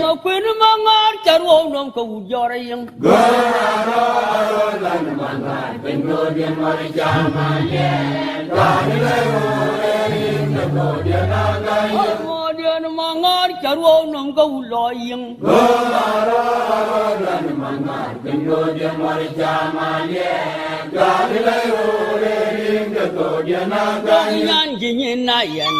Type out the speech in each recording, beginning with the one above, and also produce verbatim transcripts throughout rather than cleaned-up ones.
Makuën Maŋɔ̈ɔ̈r cä ruɔu nɔm ke wut jɔr ayiŋ. Ŋɔ̈ɔ̈rdiɛn Maŋɔ̈ɔ̈r cä ruɔu nɔm ke wut lɔ yiŋ. Nyan jï nyin na yɛn.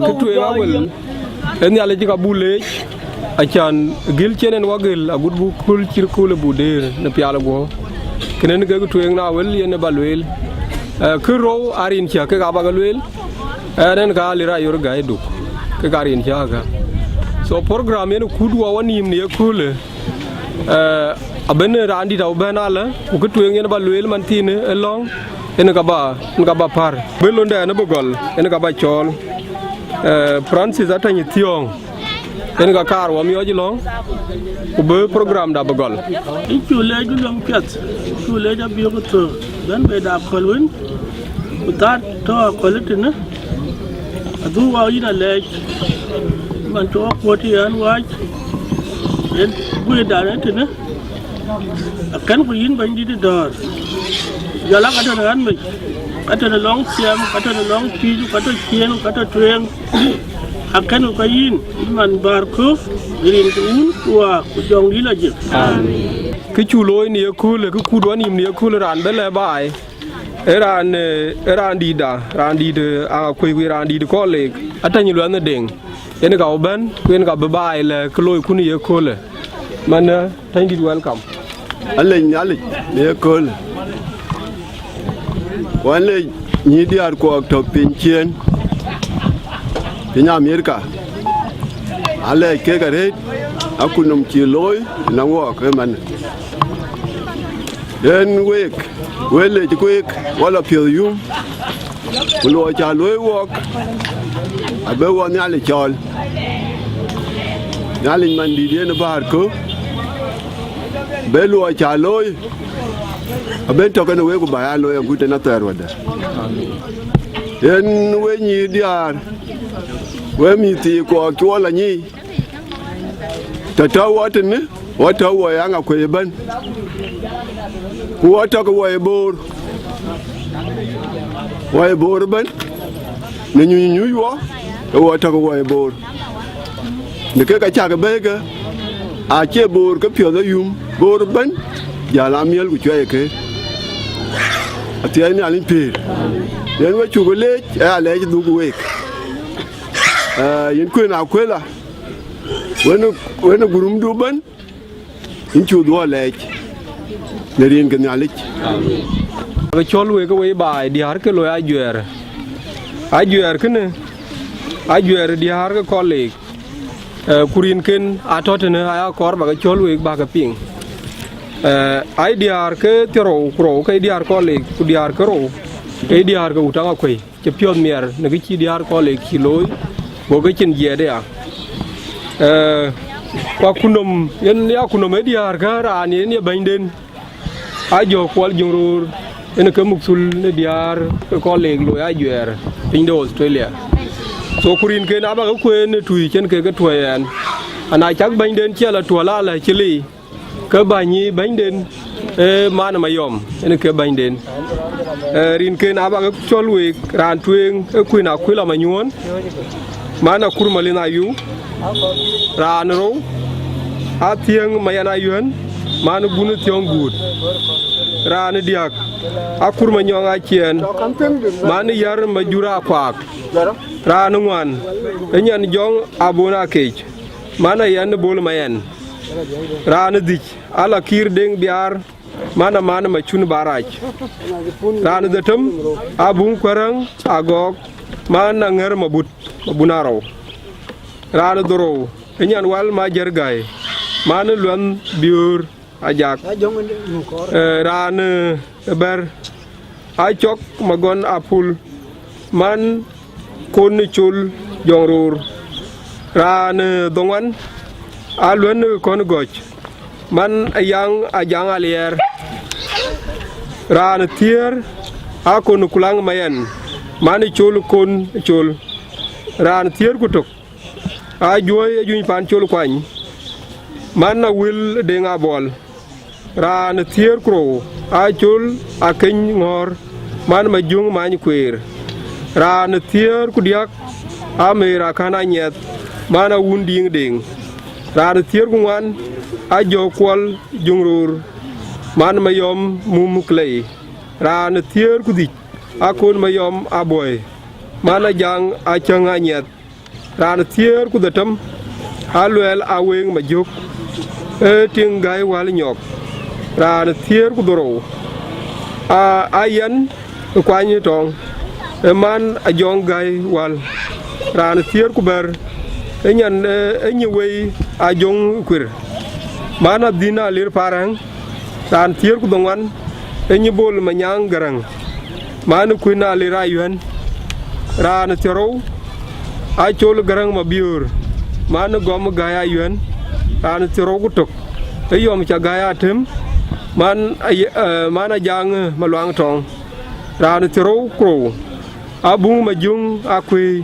Kë tueŋ awël, ë Nhialic ka buk leec, acan gël cïn en wɔ gël, agut buk köl cït köl ë buk dëër në pial guɔ̈p. Kënë kek tueŋ në awël yen ë ba lueel. Eh, kë rou arin cä kek aba ke lueel, ɛn ɛn ka Alira Ayor Gai Duk, kek arin cä kä. So program yen kut wɔ wɔ nïïm në ye köölë, eh, abën raan dït abï bɛ̈n alë, ku kë tueŋ yen ba lueel man thiinë ë lɔ̈ŋ, yen ka ba, yen ka ba pär. Bï londɛn ë bï gɔl, yen ka ba cɔɔl, eh, Francis Atany Thiɔ̈ɔ̈ŋ. Yen ka kaar wɔ miɔɔc lɔ̈ŋ, ku bï program da bï gɔl. Yïn cu leec bï luäŋ piɛth, yïn cu leec abï ke thök, bɛ̈n bei da akɔ̈l wën, ku thaar tɔ̈ akɔ̈l ë tënë, adhuk wä yïn alɛɛc, man cï wɔ kuɔ̈t yɛn wäc, yen guiirdan ë tënë. Akɛ̈n ku yïn Bɛ̈nydït ë dɔ̈ɔ̈r, jɔl aa ka tɔ̈ në ɣän mec, ka tɔ̈ në lɔŋ thiɛɛm, ka tɔ̈ në lɔŋ pïïc, ka tɔ̈ ciëën, ka tɔ̈ tueŋ, akɛ̈n ku ka yïn, yïn man bäär köök, rin ke Wun ku Wät ku Jɔŋdït Lajik. Amen. Kë cu looi në ye köölë, kë kut wɔ nïïm në ye köölë raan bï lɛ̈k baai, ë raan, eh, ë raan dïïtda, raan dïït, eh, Aŋakuei, ku raan dïït Kɔ̈lek, Atany Luɛnh ë Deŋ. Yen ka bï bɛ̈n, ku yen ka bï baai lɛ̈k kë looi kun ë ye köölë. Man, eh, Tɛ̈nydït, welcome. Alec Nhialic në ye köölë. Ku alec nyïïn diäär kuɔɔk tɔ̈ piny ciëën, piny Amerika. Alɛɛc kek arëët, akutnɔm cï looi në wɔɔk ëmën. Yen week, we lec week, wala piɔ̈th yum. Ku luɔi cä luɔ̈i wɔɔk, abï wɔ Nhialic cɔɔl. Nhialic man dït yen ë bäär kö, bï luɔi cä looi, abï tɔ̈ kenë wek ku bä ya looi agut tën athɛɛr wadä. Yen we nyïïn diäär, we mïth thii kuɔɔk cuɔl anyic, tɔ̈ tɔ̈ wɔ tënë, wɔ tɔ̈ wɔ ye Aŋakuei ëbɛ̈n, ku wɔ tɔ̈ ke wɔ ye Boor, wɔ ye Boor ëbɛ̈n, në nyuc nyuc wɔ, ke wɔ tɔ̈ ke wɔ ye Boor. Në kek acäk bɛ̈ɛ̈ikë, acie Boor ke piɔ̈th ayum, Boor ëbɛ̈n, jäl amiɛl ku cuɛi ke. Athiɛɛi Nhialic pïïr. Yen we cuk leec, ë alɛɛc dhuk week. Eh, yïn Kuën Akuela, wën, wën ë gurumdu ëbɛ̈n, yïn cu dhuɔ̈k lɛɛc në rin ke Nhialic. Ke cɔl wek ke wei baai diäär ke loi ajuɛɛr. Ajuɛɛr kënë, ajuɛɛr diäär ke Kɔ̈lek, eh, ku rinken atɔ̈ tënë aya kɔɔr ba ke cɔl wek ba ke piŋ. Eh, ai diäär ke thiärou ku rou ke diäär Kɔ̈lek, ku diäär ke rou ke diäär ke wut Aŋakuei. Cï piɔ̈th miɛr në kë cï diäär Kɔ̈lek cï looi, go ke cin jiɛɛt aya. Eh, ku akutnɔm, yen ye akutnɔm ë diäär kä raan yen ye bɛ̈nyden. Ajɔ̈k Kuɔl Juŋ Roor, yen ke muk thul në diäär ke Kɔ̈lek loi ajuɛɛr piny de Australia. So ku rinken aba ke kueen në tui cïn ke ke tuɔ̈i ɛn. Ana cak bɛ̈nyden cï ala tuɔ̈l ala cï lei. Ke bäny ë bɛ̈nyden, ee, Man Mayɔm, yen ke bɛ̈nyden. Ee, rinken aba ke cɔl week, raan tueŋ, ee Kuën Akuila Manyuɔ̈ɔ̈n, Man Akur Malin Ayu, raan rou, Athiëŋ Mayan Ayuɛ̈n, Man Gun Thiɔ̈ŋ Guut, raan diäk, Akur Manyɔŋ Aciɛɛn, Man Yär Majur Akuaak, raan ŋuan, ee Nyan Jɔŋ Abun Akec, Man Ayɛn Bol Mayɛn. Raan ë dhïc, Ala Kiir Deŋ Biaar, man ë man ë Macun Barac. Raan ë dhetem, Abuŋ Kuäräŋ Agɔɔk, man ë Aŋär Mabut, Mabun Arou. Raan ë dhorou, ë Nyan Wal Majär Gäi, man Luɛnh Biöör Ajak. Ee, raan ë bɛ̈t, Acɔk Magɔn Apul, man Kon Col Jɔŋ Roor. Raan ë dhoŋuan, Aluɛnh Kɔn Gɔ̈c, man Ayaŋ Ajaŋ Aliɛɛr. Raan ë thiëër, Akon Kulaŋ Mayɛn, man Col Kon Col. Raan ë thiëër ku tök, Ajuɔ̈i Ajuny Pancol Kuany, man Awil Deŋ Abuɔl. Raan ë thiëër ku rou, Acol Akeny Ŋɔ̈ɔ̈r, man Majöŋ Many Kueer. Raan ë thiëër ku diäk, Amer Akän Anyiɛth, man Awun Diŋ Deŋ. Raan ë thiëër ku ŋuan, Ajɔ̈k Kuɔl Jöŋ Roor, man Mayɔm Mum Klei. Raan ë thiëër ku dhïc, Akon Mayɔm Abuɔi, man Ajaŋ Acäŋ Anyiɛth. Raan ë thiëër ku dhetem, Aluɛɛl Aweŋ Majök, ee tiŋ Gäi Wäl Nyɔk. Raan ë thiëër ku dhorou, a, Ayɛn Kuany Tɔŋ, ee man Ajɔŋ Gäi Wäl. Raan ë thiëër ku bɛ̈t, ee nyan, ee, ee Nyiwei Ajöŋ Kuir, man Adhïn Alir Parɛ̈ŋ. Raan thiëër ku dhoŋuan, ee Nyibol Manyaŋ Gäräŋ, man Kuin Alir Ayuɛ̈n. Raan thiërrou, Acol Gäräŋ Mabiöör, man Gɔm Gäi Ayuɛ̈n. Raan thiërrou ku tök, ee Yɔm Ca Gäi Atem, man Ay-, ee, man Ajaŋ Maluaŋ Tɔŋ. Raan thiërrou ku rou, Abuŋ Majöŋ Akuëi,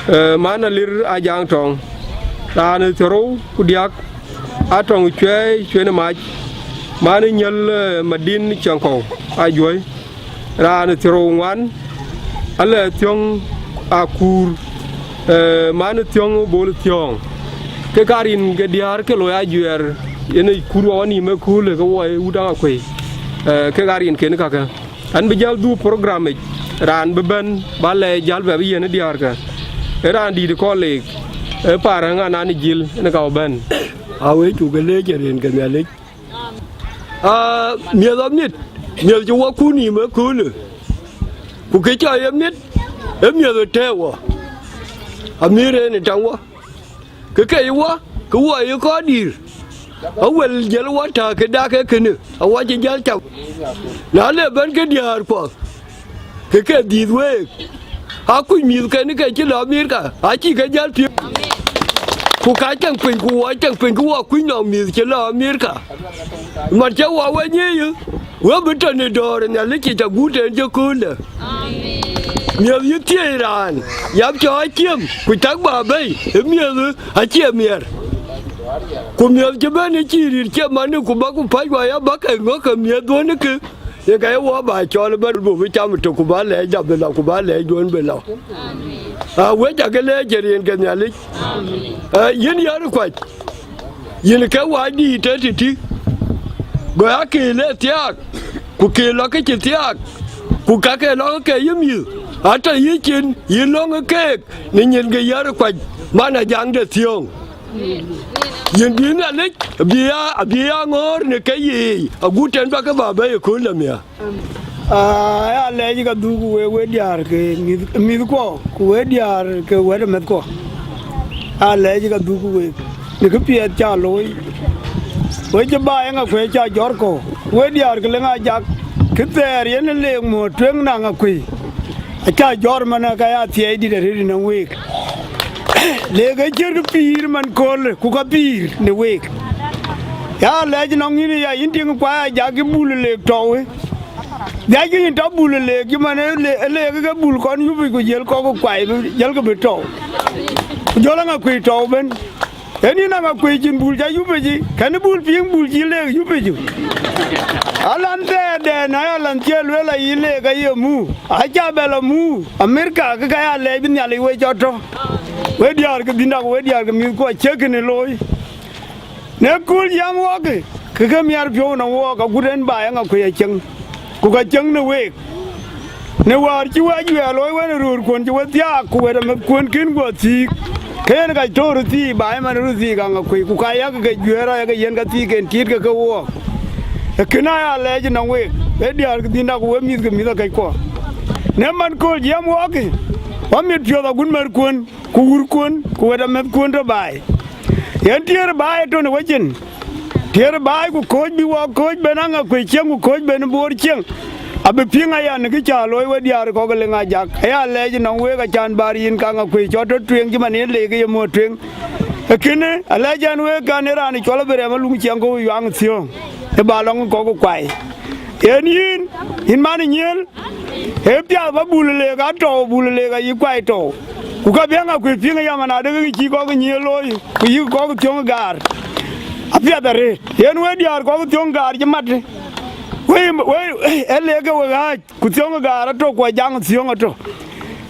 ee, man Alir Ajaŋ Tɔŋ. Raan thiërrou ku diäk, Atɔŋ Cuɛi Cuën Mac, man Nyäl, ee, Madin Ciɛŋkɔ̈u Ajuɔ̈i. Raan thiërrou ŋuan, Alɛ̈ Thiɔ̈ŋ Akuur, ee, man Thiɔ̈ŋ Bol Thiɔ̈ɔ̈ŋ. Kek aa rin ke diäär ke loi ajuɛɛr, yen ë kut wɔ nïïm ë köölë ke wɔ ë wut Aŋakuëi. Ee, kek aa rinken kakë. An bï jäl dhuk program yic, raan bï bɛ̈n, ba lɛɛc jäl bɛ bï yiɛ̈n ë diäärkë. Ee raan dïït ë kɔn leek, ee Parɛ̈ŋ Anani Jil, yen ka bï bɛ̈n. Awëc, ku ke leec ë rin ke Nhialic. Aa, miɛ̈th amit, miɛ̈th cï wɔ kut nïïm ë köölë. Ku kë cɔl ye mit, ee miɛ̈th ë tɛ̈ɛ̈u wɔ. Amïr en ë taŋ wɔ. Kë ke ye wɔ, ke wɔ ye kɔc dïïr. Awël jiël wɔ tääu ke dak ee kënë, awɔ cï jäl cam. Na le bɛ̈n ke diäär puɔth, ke ke dhiëth week. Akuc mïthken ke cï lɔ Amerika, acï ke jäl piŋ. Ku ka cäŋ piny, ku wɔ cäŋ piny, ku wɔ kuc nɔŋ mïth cï lɔ Amerika. Mat cä wɔ we nyiëëyë, we bï tɔ̈ në dɔ̈ɔ̈r ë Nhialic yic agut en cï kööldä. Miëth yï thiëëc raan, yap cɔɔc ciëm, ku cäk bä bɛ̈i, ë miëth acie miɛr. Ku miëth cï bɛ̈n ë cïï rït ciëm manë, ku bä ku päc wä ya bä ke ŋɔ̈k ke miëth dhuɔ̈n ë kë, ye ka ye wɔ bä cɔl ëbɛ̈n, bï bï cam ëtök, ku bä lɛɛc dap bï lɔ, ku bä lɛɛcduɔ̈n bï lɔ. Aa, wec akë lɛɛc ë rin ke Nhialic. Aa, yïn yär kuac, yïn ke wac dïït ë tïtï, go ya kë le thiaak, ku kë lɔ ke cï thiaak, ku ka ke lɔ ke yï mïth, atɔ yï cin, yï löŋ ë keek, në nyin ke yär kuac, man Ajaŋ de thiöŋ. Yïn bï Nhialic, bï ya, bï ya ŋöör në ke yiic, agut tɛ̈n bä ke bä bɛ̈i ë kööl dämia. Aa, ya lɛɛc ka dhuk we, we diäär ke mïth, mïthkuɔ, ku we diäär ke wɛ̈t ë mɛ̈thkuɔ. Ya lɛɛc ka dhuk we, në kë piɛth ca looi. We cï bä ë Aŋakuëi ca jɔ̈r kɔ̈u, we diäär ke Leŋ Ajak, kë thɛɛr yen ë leek muɔ̈ɔ̈t tueŋ në Aŋakuëi. Aca jɔ̈r man, ka ya thiɛɛi dït arëët në week. Leek ë ciɛ̈t kë pïïr man kööl, ku ka pïïr në week. Ya lɛɛc nɔŋ yïn ya yïn tiŋ kuai Ajak, yï bul leek tɔ̈u ë. Dhiackï yïn tɔ bul leek, cï man ë le-, ë leek ke bul kɔn yupic, ku jiël kɔ̈k kuai bï jiëlkï bï tɔ̈u. Ku jɔl Aŋakuëi tɔ̈u ëbën. Yen yïn Aŋakuëi cïn bul ca yupic, kɛn bul piŋ bul cï leek yupic. Alan thɛɛrdɛn, na ya lan cie lueel ayï leek aye mu, aca bɛ lɔ mu Amerika, ke ka ya lɛɛc bï Nhialic we cɔ tɔ. We diäär ke dhïnda ku we diäär ke mïthkuɔ, cï kënë looi. Në kööl jiɛɛm wɔɔk, ke ke miɛt piɔ̈u në wɔɔk, agut en bä ë Aŋakuëi acieŋ, ku ka cieŋ në week. Në wäär cï we ajuɛɛr looi wën ë röörkuön cï we thiaak, ku wɛ̈t amɛ̈thkuön kën guɔ thiik, ke yen ka tɔ̈ röt thiik, bä ë man röt thiik Aŋakuëi, ku ka yak ke juëër, yak ke yen ka thiiken tiit ke ke wɔɔk. Ee kënë aya lɛɛc nɔŋ week, we diäär ke dhïnda ku we mïth ke mïth akɛckuɔ. Në man kööl jiɛɛm wɔɔk, wä mit piɔ̈th agut mɛ̈thkuön, ku wurkuön, ku wɛ̈t amɛ̈thkuön tɔ baai. Yen tiëër baai ë tɔ̈ në wecin, tiëër baai ku kɔ̈ɔ̈c bï wɔ kɔ̈ɔ̈c ben Aŋakuei cieŋ ku kɔ̈ɔ̈c ben Boor cieŋ, abï piŋ aya në kë cä looi we diäär kɔ̈k ë Leŋ Ajak. Aya lɛc nɔŋ week acan bär yïn ka Aŋakuei cɔl tɔ̈ tueŋ cï man yen leek ye muɔ̈t tueŋ. Ee kënë alɛc ɛn week, kan ë raan cɔl Abraham Aluŋ Ciɛŋkɔ̈u Yuaŋ Thiöŋ, ë ba lɔŋ kɔ̈k kuai. Yen yïn, yïn man ë Nyiël, ee piath ba bul leek atɔ̈u, bul leek ayï kuai tɔ̈u. Ku ka bï Aŋakuei piŋ aya man adë ke cï kɔ̈k ë Nyiël looi, ku yï kɔ̈k Thiöŋ Gaar. Apiath arëët. Yen we diäär kɔ̈k Thiöŋ Gaar cï mat. We, we, ee leek ke we ɣääc, ku Thiöŋ Gaar atɔ̈, ku Ajaŋ Thiöŋ atɔ̈.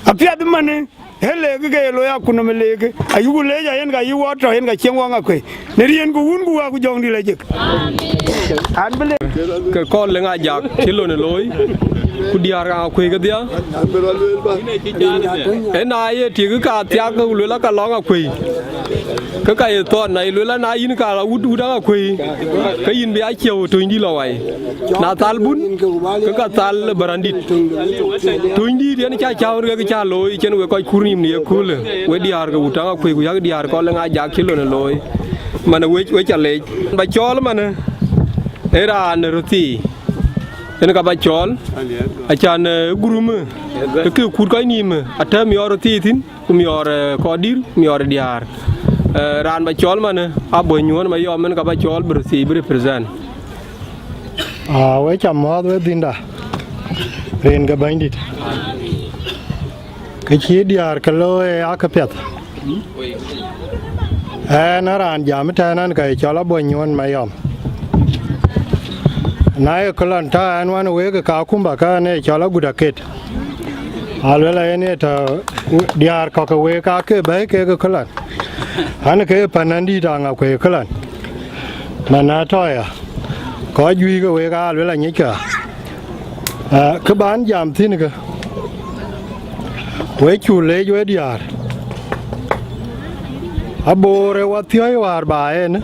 Apiath ëmënë, ee leek ke ye looi akutnɔm ë leek. Ayuku leec a yen ka yï wɔ tɔ̈, yen ka cieŋ wɔ Aŋakuei. Në riɛnku, wunku, wäku, jɔŋdït la jek. An bï leec. Ke kɔn Leŋ Ajak cï lon ë looi, ku diäär ka Aŋakuei kedhia. Ë na ye tik ka thiak, ku luel aka lɔŋ Aŋakuei, ke ka ye thɔn, na ye luel an, na yïn ka la wut, wut Aŋakuei, ke yïn bï a ciëu ë töny dït lɔ wai. Na thal bun, ke ka thal ë bärandït. Töny dït yen cä cäu ke cä looi, cïn we kɔc kur nïïm në ye köölë, we diäär ke wut Aŋakuei, ku yak diäär kɔn Leŋ Ajak cï lon ë looi. Man ë wec, wec ca leec. Ba cɔɔl man ë, ee raan ë röt thii. Yen ka ba cɔɔl, acan, eh, gurum, eh, ke kut kɔc nïïm, eh, atë miɔɔr röt thii thïn, ku miɔɔr, eh, kɔc dïr, miɔɔr diäär. Eh, raan ba cɔɔl man, eh, Abɔi Nyuɔ̈n Mayɔm, yen ka ba cɔɔl bï röt thii bï represent. Ah, we ca muɔ̈ɔ̈th we dhïnda, rin ke Bɛ̈nydït. Kë cï diäär ke looi ee akëpiɛth. Ɛn a raan jam ëtɛ̈ɛ̈n, ɛn ka ye cɔl Abɔi Nyuɔ̈n Mayɔm. Na ye kë lɔn tɔ̈ ɛn wan week ë Kakumba, ke ɛn ee cɔl Agut Aket. Aluel ayen ye tɔ̈ diäär kɔ̈k ke week aa ke bɛ̈i kek ë kë lɔn. Ɛn ke pan ɛn dït Aŋakuei ë kë lɔn. Man na tɔ̈ ya, kɔc juëc ke week aa luel anyickë. Ah, kë ban jam thïn kë, we cu leec we diäär. Aboor ë wa thiɔ̈i wäär ba en,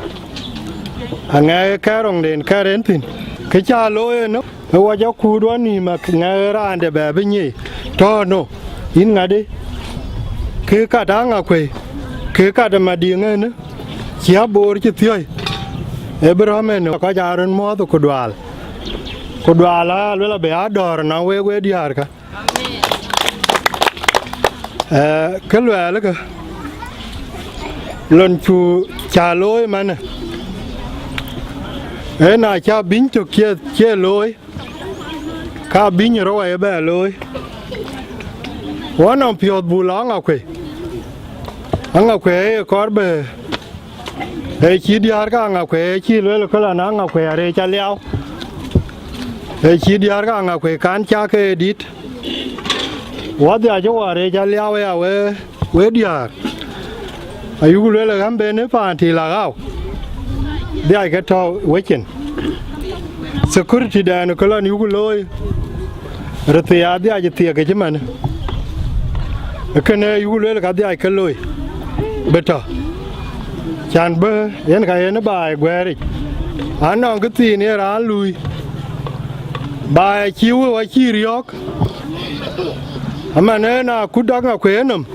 aŋɛk ë kɛ̈r roŋden kɛ̈r en thïn. Kë cä looi en, ë wa jɔ kuut wa nïïm, aŋɛk ë raan de bɛ bï nyiëc. Tɔ̈ no, yïn ŋadï, kë kat Aŋakuei, kë kat ë Madiŋ en, cï aboor cï thiɔ̈i, ë bï rɔ̈m en kɔc aa röt muɔ̈ɔ̈th ku dual. Ku dual aa luel abï aa dɔ̈ɔ̈r nɔŋ week we diäärkä. Eh, kë luɛɛlkë, lon cu cä looi manë, ee na cä bïny tök cie, cie looi, ka bïny rou aye bɛ looi. Wɔ nɔŋ piɔ̈ɔ̈th buk lɔ Aŋakuei. Aŋakuei aye kɔɔr bï, ee cï diäär ka Aŋakuei, ee cï luel kë lɔn Aŋakuei arëëc aliau. Ee cï diäär ka Aŋakuei kan cä ke ye dït. Wɔ dhiac cï wɔ arëëc aliau aya we, we diäär. Ayuku luel ë ɣäm ben ë paan tïï la ɣau, dhiac ke tɔ̈u wecin. Security dɛn ë kë lɔn yuku looi, röt thii adhiac ë thiek ë cï man. Kënë yuku luel ka dhiac ke looi bï tɔ̈, can bï yen ka yen ë baai guɛ̈ɛ̈ric. Anɔŋ kë thiin ye raan luui, baai acï wëu acï riɔ̈ɔ̈k. Aman en akut Aŋakuei enɔm,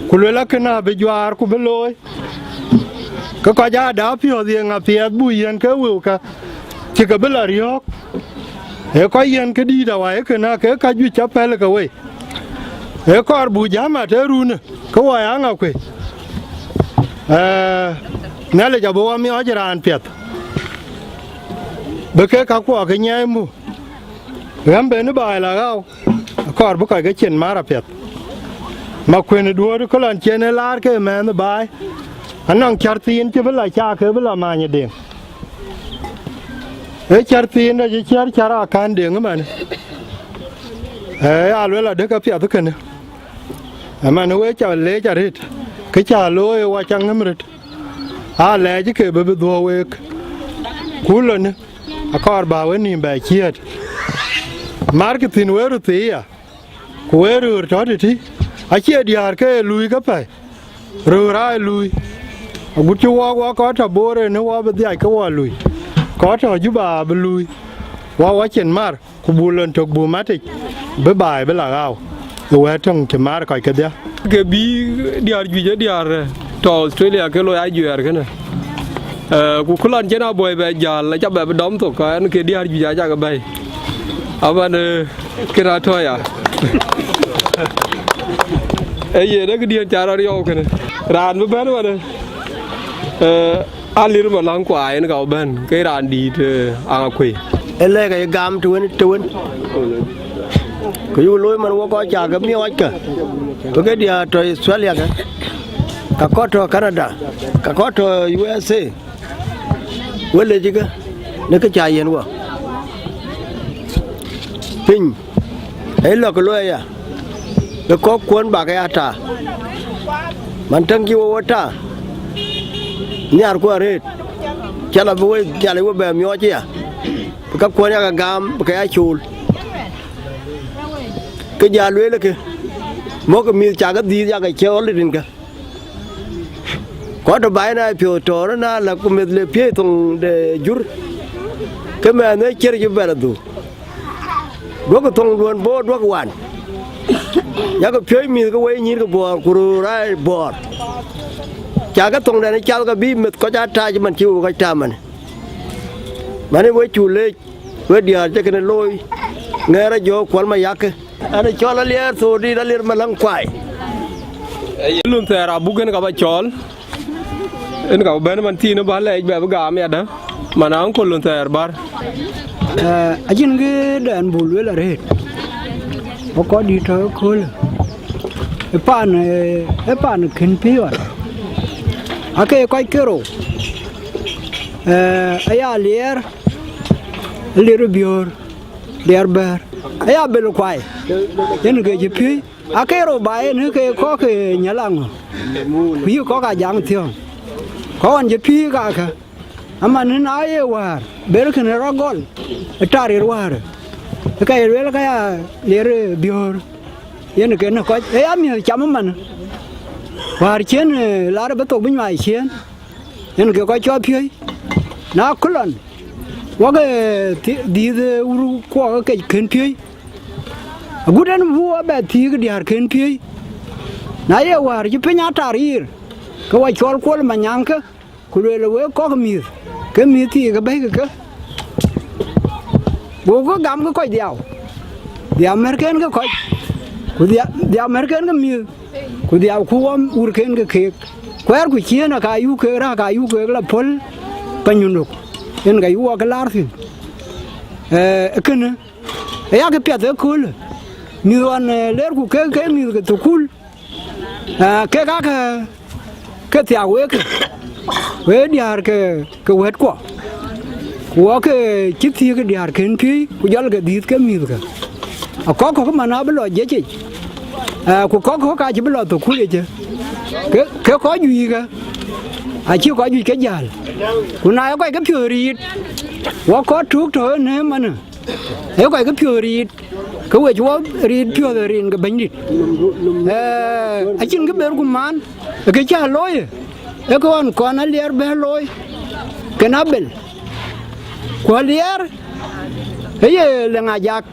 ku luel akënë abï juaar ku bï looi. Ke kɔc aa dap piɔ̈ɔ̈th ye ŋa piɛth bu yiɛ̈n ke wëukä, cï ke bï la riɔ̈ɔ̈k. Ee kɔc yiɛ̈n këdïït awai, ee kënë ke ka juëc cä pɛ̈l ke wei. Ee kɔɔr bu jam atë runë, ke wɔ ya Aŋakuei. Ee, Nhialic abï wɔ miɔɔc raan piɛth, bï ke kakuɔ ke nyiɛɛi mu. Ɣäm ben ë baai la ɣau, akɔɔr bï kɔc ke cin maar apiɛth. Ma kuën ë duööt ë kë lɔn cïn ë laar ke mɛnh ë baai, anɔŋ cär thiin cï bï la caa ke bï la many ë deŋ. Ee cär thiin dä cï cär cär akän deŋ ëmɛn. Ee, ya luel adë ke piɛth kënë. Ëmɛn we ca leec arëët, kë cä looi ë wa ca ŋëm röt. Aa lɛɛc ke bï bï dhuɔ̈k week. Ku lɔnë, akɔɔr bä we nïïm bɛ ciëët. Markï thïn we röt thii ya, ku we röör tɔ̈ tëtï, acie diäär ke ye luui ke pɛ̈i, röör aa ye luui. Agut cï wɔɔk wa kɔc tɔ̈ Boor en, wɔ bï dhiac ke wɔ luui, kɔc tɔ̈ Juba abï luui, wɔ wa cin mar. Ku buk lon tök buk matic, bï baai bï la ɣau ë wɛ̈ɛ̈t töŋ cï maar kɔc kedhia. Ke bï diäär juëc ë diäär, eh, tɔ̈ Australia ke loi ajuɛɛr kënë. Eh, ku kë lɔn cïn abɔ̈i bɛ jäl, aca bɛ bï dɔm thok, ka ɛn ke diäär juëc aca ke bɛ̈i. Aman, eh, kën atɔ̈ ya. Ee yen, ee këdiën ca rɔt yɔu kënë. Raan bï bɛ̈n wën, eh, Alir Maläŋ Kuai en ka bï bɛ̈n, ke raan dïït, eh, Aŋakuei. Ee lɛ̈k aye gam të wën, të wën. Ku yuk looi man wok kɔc ca ke miɔɔc kë. Ku ke diäär tɔ̈ Australia kë. Ka kɔc tɔ̈ Canada. Ka kɔc tɔ̈ U S A. Wek lec kë, në kë ca yiɛ̈n wɔ. Piny, ee lɔ kë luɔi aya, ë kɔ̈kkuɔn bä ke ya ta. Man täŋ cï wek we ta, nhiarku arëët, cä lɔ bï wek Nhialic we bɛ miɔɔc aya, bï käkkuɔn yakë gam, bï ke ya cool. Kë ja lueel ë kë, mɔ̈kkë mïth cakë dhiëëth yakë cɔɔl rin kë. Kɔc tɔ̈ baai na piɔ̈u tɔ̈ɔ̈r na lak ku meth le piëëc thoŋ de jur, ke mɛnh ë cier cï bɛ̈n adhuk. Duɔ̈kkë thoŋduön bɔ̈, duɔ̈kkë wan. Yakë piööc mïth ke wei nyïïr ke buɔɔr, ku röör aa buɔɔr. Cakë thoŋdɛn ë cath ke bï meth kɔc aa taac man cï wek kɔc taac man. Man ë we cu leec, we diäär cï kënë looi, ŋɛɛr a jɔ̈ɔ̈k kuɔl ma yakë. Ɛn ë cɔl Aliɛɛr Thoodït Alir Maläŋ Kuai. Lun thɛɛr abuk en ka bä cɔɔl, en ka bä bɛ̈n man thiin bä lɛɛc bɛ bï gam yadä, man aŋkol lun thɛɛr bär. Eh, acïn kë dɛn buk lueel arëët, wok kɔc dït tɔ̈ ëköölë, ë paan, eh, ë paan kën piɔ̈ɔ̈t, ake kɔc ke rou, eh, aya Aliɛɛr, Alir Biöör, Diɛɛr bɛ̈ɛ̈r, aya Bel Kuai, yen ke cï piöc, ake rou ba yen ke kɔ̈k ke Nyalaŋö, ku yï kɔ̈k Ajaŋ Thiɔ̈ŋ, kɔc ɣɔn cï piöc kakë, aman na ye wäär, ber kënë rɔt gɔl, ë tar ɣer wäär, ë ka ye lueel ka ya Lir Biöör, yen ke në kɔc, ë ya miëth cam ëman, wäär ciën, eh, lar bï thok bï nyuai ciën, yen ke kɔc cɔl piöc, na kulɔn, wok, eh, thi-, dhiëth, eh, wur kuɔɔk ke kën piöc, agut en bï wɔ bɛ thiëëk diäär kën piöc, na ye wäär cï piny atar yiir, ke wɔ cɔl Kuɔl Manyaŋkë, ku lueel wek kɔ̈k mïth, ke mïth thiëëk ke bɛ̈ikï ke, gokï gam ke kɔc dhiau, dhiau märken ke kɔc, ku dhia-, dhiau märken ke mïth, ku dhiau ku wɔ wurken ke keek, kuɛɛrku ciëën aka yuk keek, raan aka yuk keek la pöl panyunduk, yen ka yuk wɔ ke laar thïn. Eh, kënë, ë yakë piath ëköölë, mïth ɣɔn, eh, leerku ke, ke mïth ke thukul, eh, kek akë ke thiak wek, wek diäär ke, ke wɛ̈tkuɔ, ku wɔ ke cï thiëëk diäär kën piöc, ku jɔl ke dhiëth ke mïthkë. Akɔ̈k kɔ̈k man abï lɔ jiëc yic, eh, ku kɔ̈k kɔ̈k acï bï lɔ thukul yic, ke, ke kɔc juëckë, acï kɔc juëc ke jäl, ku na ye kɔc ke piɔ̈ɔ̈th riit, wɔ kɔc tuuk tɔ̈ ënë manë, ee kɔc ke piɔ̈ɔ̈th riit, ke wec wɔ riit piɔ̈ɔ̈th ë rin ke Bɛ̈nydït. Eh, acïn kë berku man, ë kë cä looi, ë kë ɣɔn kɔn Aliɛɛr bɛ̈n looi, kën Abel. Ku Aliɛɛr, ë ye Leŋ Ajak,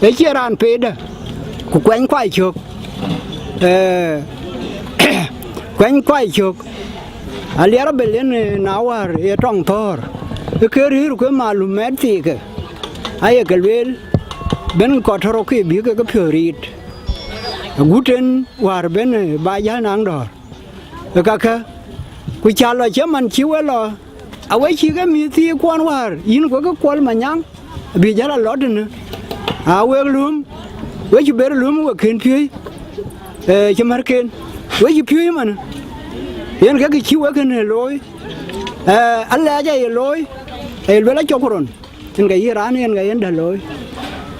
ë cie raan peetdä, ku kuɛny kuai cök, eh, kuɛny kuai cök. Aliɛɛr Abel yen, eh, na wäär ye tɔŋ thɔ̈ɔ̈r, ë ke rëër ku ë malum mɛt thiikë, aye ke lueel, ben kɔc tɔ̈ rɔt ke bï ke ke piɔ̈ɔ̈th riit, agut en wäär ben, eh, ba jäl naŋ dɔ̈ɔ̈r. Ë kakë, ku cä lɔ cï man cï we lɔ, awe cï ke mïth thiëëk kuɔn wäär, yïn ku ke Kuɔl Manyaŋ, bï jäl a lɔ tënë, a wek lööm, we cï ber lööm we kën piööc, eh, cï märken, we cï piööc manë, yen ke kë cï wek kënë looi, eh, alɛɛc aye looi, aye luel acɔk rɔn, yen ke yï raan, yen ke yen dä looi.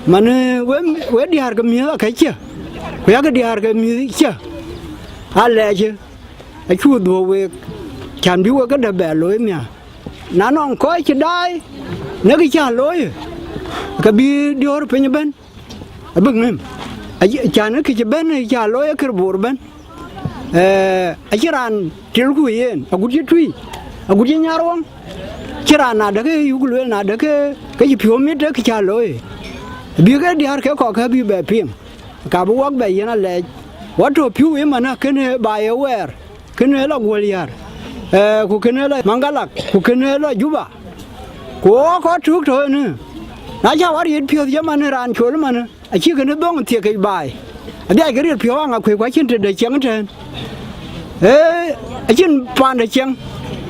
Man, eh, we, we diäär ke mïth akëc cä, ku yakë diäär ke mïth cä, alɛɛc, acuk dhuɔ̈k week, cän bï wek këdë bɛ looi nhial. Na nɔŋ kɔc cï daai në kë cä looi, ke bï diöör piny ëbɛ̈n, abïk ŋëm. Aci-, cän kë cï bɛ̈n ë cä looi ë kër Bor ëbɛ̈n. Eh, acïn raan tilku yen, agut cï tui, agut cï nyar wɔŋ, cïn raan nadë ke yuk lueel nadë ke, ke cï piɔ̈u mit ë kë cä looi. Bï ke diäär ke kɔ̈k ke bï bɛ piŋ, ka bï wok bɛ yiɛ̈n alɛɛc. Wɔ tɔ̈ pïu ëmën akënë ba ye wɛɛr, kënë lɔ Guɔl Yär, eh, ku kënë lɔ Maŋgalak, ku kënë lɔ Juba. Ku ɣɔɔk kɔc tök tɔ̈ ënë, na cä wär yet piɔ̈th ye manë raan col manë, acï kënë dhoŋ thiek kec baai. Adhiackë riɛt piɔ̈u Aŋakuei ku acïn tëde ciɛŋ ëtɛ̈ɛ̈n. Ee, acïn paande ciɛŋ.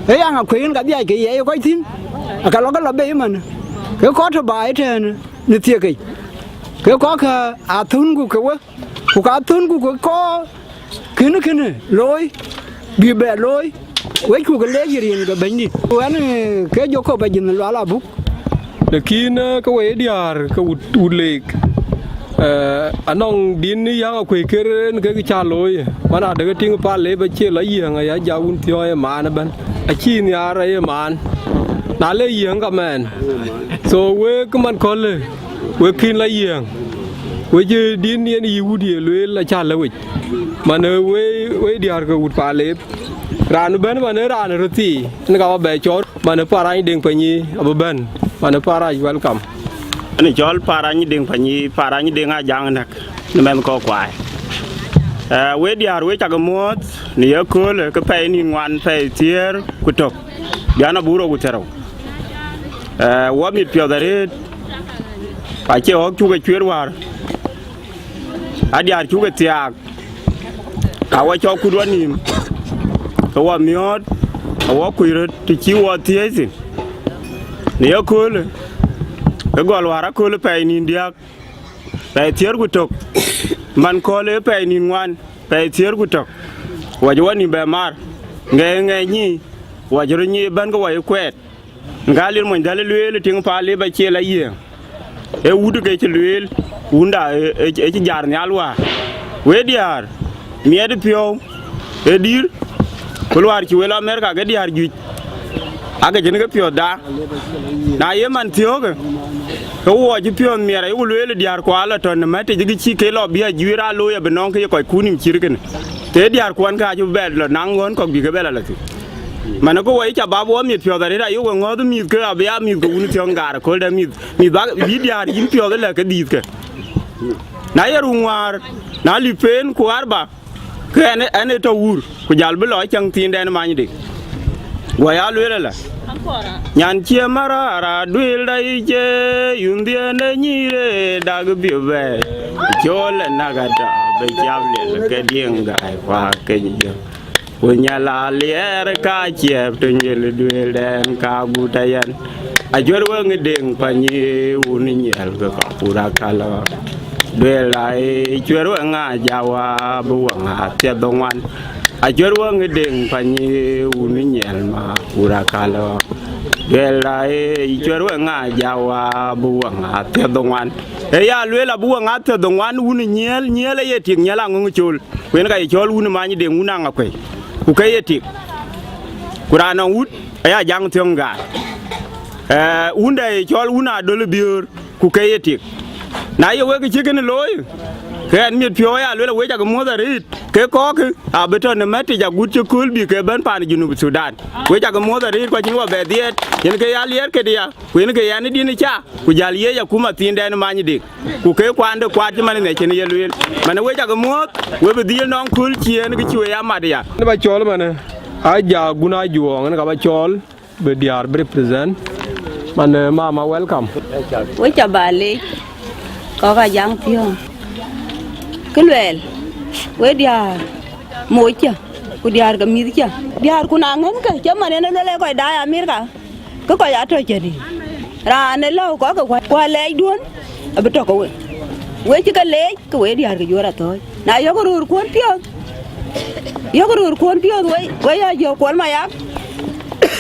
Ee Aŋakuei yen ka dhiackë ye kɔc thïn, aka lɔ ke lɔ bei manë. Ke kɔc tɔ̈ baai ëtɛ̈ɛ̈n në thiek kec. Ke kɔckë aa thönku ke we, ku ka thönku ke kɔc kënë kënë looi, bï bɛ looi, wecku ke leec rin ke Bɛ̈nydït. Ku ɣɛn, eh, ke Jakop Ajïn Lual Abuk. Lakin, eh, ke we diäär ke wut, wut leek, eh, anɔŋ din yäŋ akuëc ker en ke cä looi, man adeke tiŋ pal le bä cie lɔ yiëŋ aya ja wun thiɔ̈ɔ̈ŋ ë maan ëbɛ̈n. Acï nhiaar aye maan. Na le yiëŋ ka mɛɛn. So wek man köölë, wek kïn lɔ yiëŋ. Wec, eh, din yen yï wut ye lueel acä lë wec. Man, eh, we, we diäär ke wut Palep. Raan bɛ̈n man, eh, raan röt thii, en ka bä bɛ cɔɔr. Man, eh, Parany Deŋ Panyi abï bɛ̈n. Man, eh, Parany, welcome. Ani cɔl Parany Deŋ Panyi, Parany Deŋ Ajaŋ Näk, në mɛnh kɔ̈k kuai. Eh, we diäär, we cak muɔ̈ɔ̈th në ye köölë, ke pɛɛi nïn ŋuan, pɛɛi thiëër ku tök. Bian abur ku thiërou. Eh, wɔ mit piɔ̈th arëët, ku acie ɣɔ̈k cuk e cueer wäär. Adiäär cuk e thiaak, awɔ cɔk kut wɔ nïïm, ke wɔ miɔ̈ɔ̈t, awɔ kuc röt të cï wɔ thiëëc thïn. Në ye köölë, ke gɔl wäär aköölë pɛɛi nïn diäk, pɛɛi thiëër ku tök, man köölë pɛɛi nïn ŋuan, pɛɛi thiëër ku tök, wɔ cï wɔ nïïm bɛ maar, ŋɛɛc ŋɛɛc nyiic, wɔ cï röt nyiic ëbɛ̈n ke wɔ ye kuɛɛt. Ŋa lir mony dhäl lueel tiŋ Palep acie lɔ yiëëŋ. Ee wut ke cï lueel, wunda ë, ë, ë cï jar nhial wäär. We diäär, miɛt piɔ̈u, ë dïr, ku luaar cï wel Amerika ke diäär juëc, ake cïn ke piɔ̈ɔ̈thda. Na ye man thiöökë, ke wɔ cï piɔ̈ɔ̈th miɛt, ayeku lueel diäär kuɔ alɔ tɔ̈ në mɛ̈tic ke cï ke lɔ bï ajuëër aa looi abï nɔŋ ke ye kɔc kun nïm cït kënë. Të diäär kuɔn ke acï bɛ lɔ naŋ ɣɔ̈n kɔ̈k bï ke bɛ lɔ lɔ thïn. Man, ku wɔ cä bap wɔ mit piɔ̈ɔ̈th arëët, ayok ŋɔ̈ɔ̈th mïth ke abï ya mïth ke wun thiɔ̈ŋ gaar aköldä mïth, mïth bä bï diäär yïn piɔ̈ɔ̈th ëlä ke dhiith ke. Na ye run ŋuäär, na lip peen ku arba, ke ɛn, ɛn ë tɔ wur, ku jäl bï lɔ cäŋ thiindɛn manyde. Guɔ ya lueel ëlä. Nyan cie marara duëël da yic, yundhiën de nyïïr ë dak bï bɛ̈ɛ̈i. Col ë näk ata bï cap liɛl ke diëŋ gaai kuak keny jö. Ku nyal aliɛɛr ka ciɛɛp të nyel duëëldɛn ka gut ayɛn. Acuɛr weŋ ë deŋ pany wun nyiɛl ke kɔk kur akalɔ. Duëël ai cuɛr weŋ a jawa bï weŋ a thiɛth ŋuan. Acuɛr weŋ ë deŋ pany wun nyiɛl ma kur akalɔ. Duëël ai cuɛr weŋ a jawa bï weŋ a thiɛth ŋuan. Ë ya lueel abï weŋ a thiɛth ŋuan wun nyiɛl, nyiɛl aye tik, nyiɛl aŋöŋ col. Ku yen ka ye cɔl wun ë many deŋ wun Aŋakuei, ku ke ye tik. Ku raan nɔŋ wut aya jaŋ thiɔ̈ŋ gaar. Eh, wundɛ ye cɔl wun Adöl Biöör, ku ke ye tik. Na ye wek cï kënë looi, ke ɛn mit piɔ̈u aya lueel, wek cak muɔ̈th arëët, ke kɔɔkë abï tɔ në mɛ̈tic agut cï kööl bï ke bɛ̈n paan Junub Thudan. Wek cak muɔ̈th arëët, ku acïn wɔ bɛ dhiɛɛt, yen ke ya liɛɛr këdï ya, ku yen ke yɛn ë din ë ca, ku jäl yiëc akuma thiindɛn many dik. Ku ke kuande kuat cï man ë cïn ye lueel. Man, we cak muɔ̈ɔ̈th, we bï dhil nɔŋ kööl ciëën kë cï we ya mat ya. Në ba cɔl man, a ja gun a juɔɔŋ, en ka ba cɔl, bï diäär bï represent. Man, eh, mama, welcome. We ca ba leec, kɔk a jaŋ thiɔ̈ɔ̈ŋ. Kë luɛɛl, we diäär moc cä, ku diäär ke mïth cä. Diäär ku na ŋɛ̈nkë, cä man en ë luel ë kɔc daai Amerika. Ke kɔc aa tɔ cïn, raan ë lɔ̈u kɔc ke kuat, ku alɛɛcduön abï tɔ ke we. We cï ke leec, ke we diäär ke juöör athɔ̈ɔ̈c. Na yök röörkuön piɔ̈ɔ̈th, yök röörkuön piɔ̈ɔ̈th, we, we ya jɔ Kuɔl Mayak,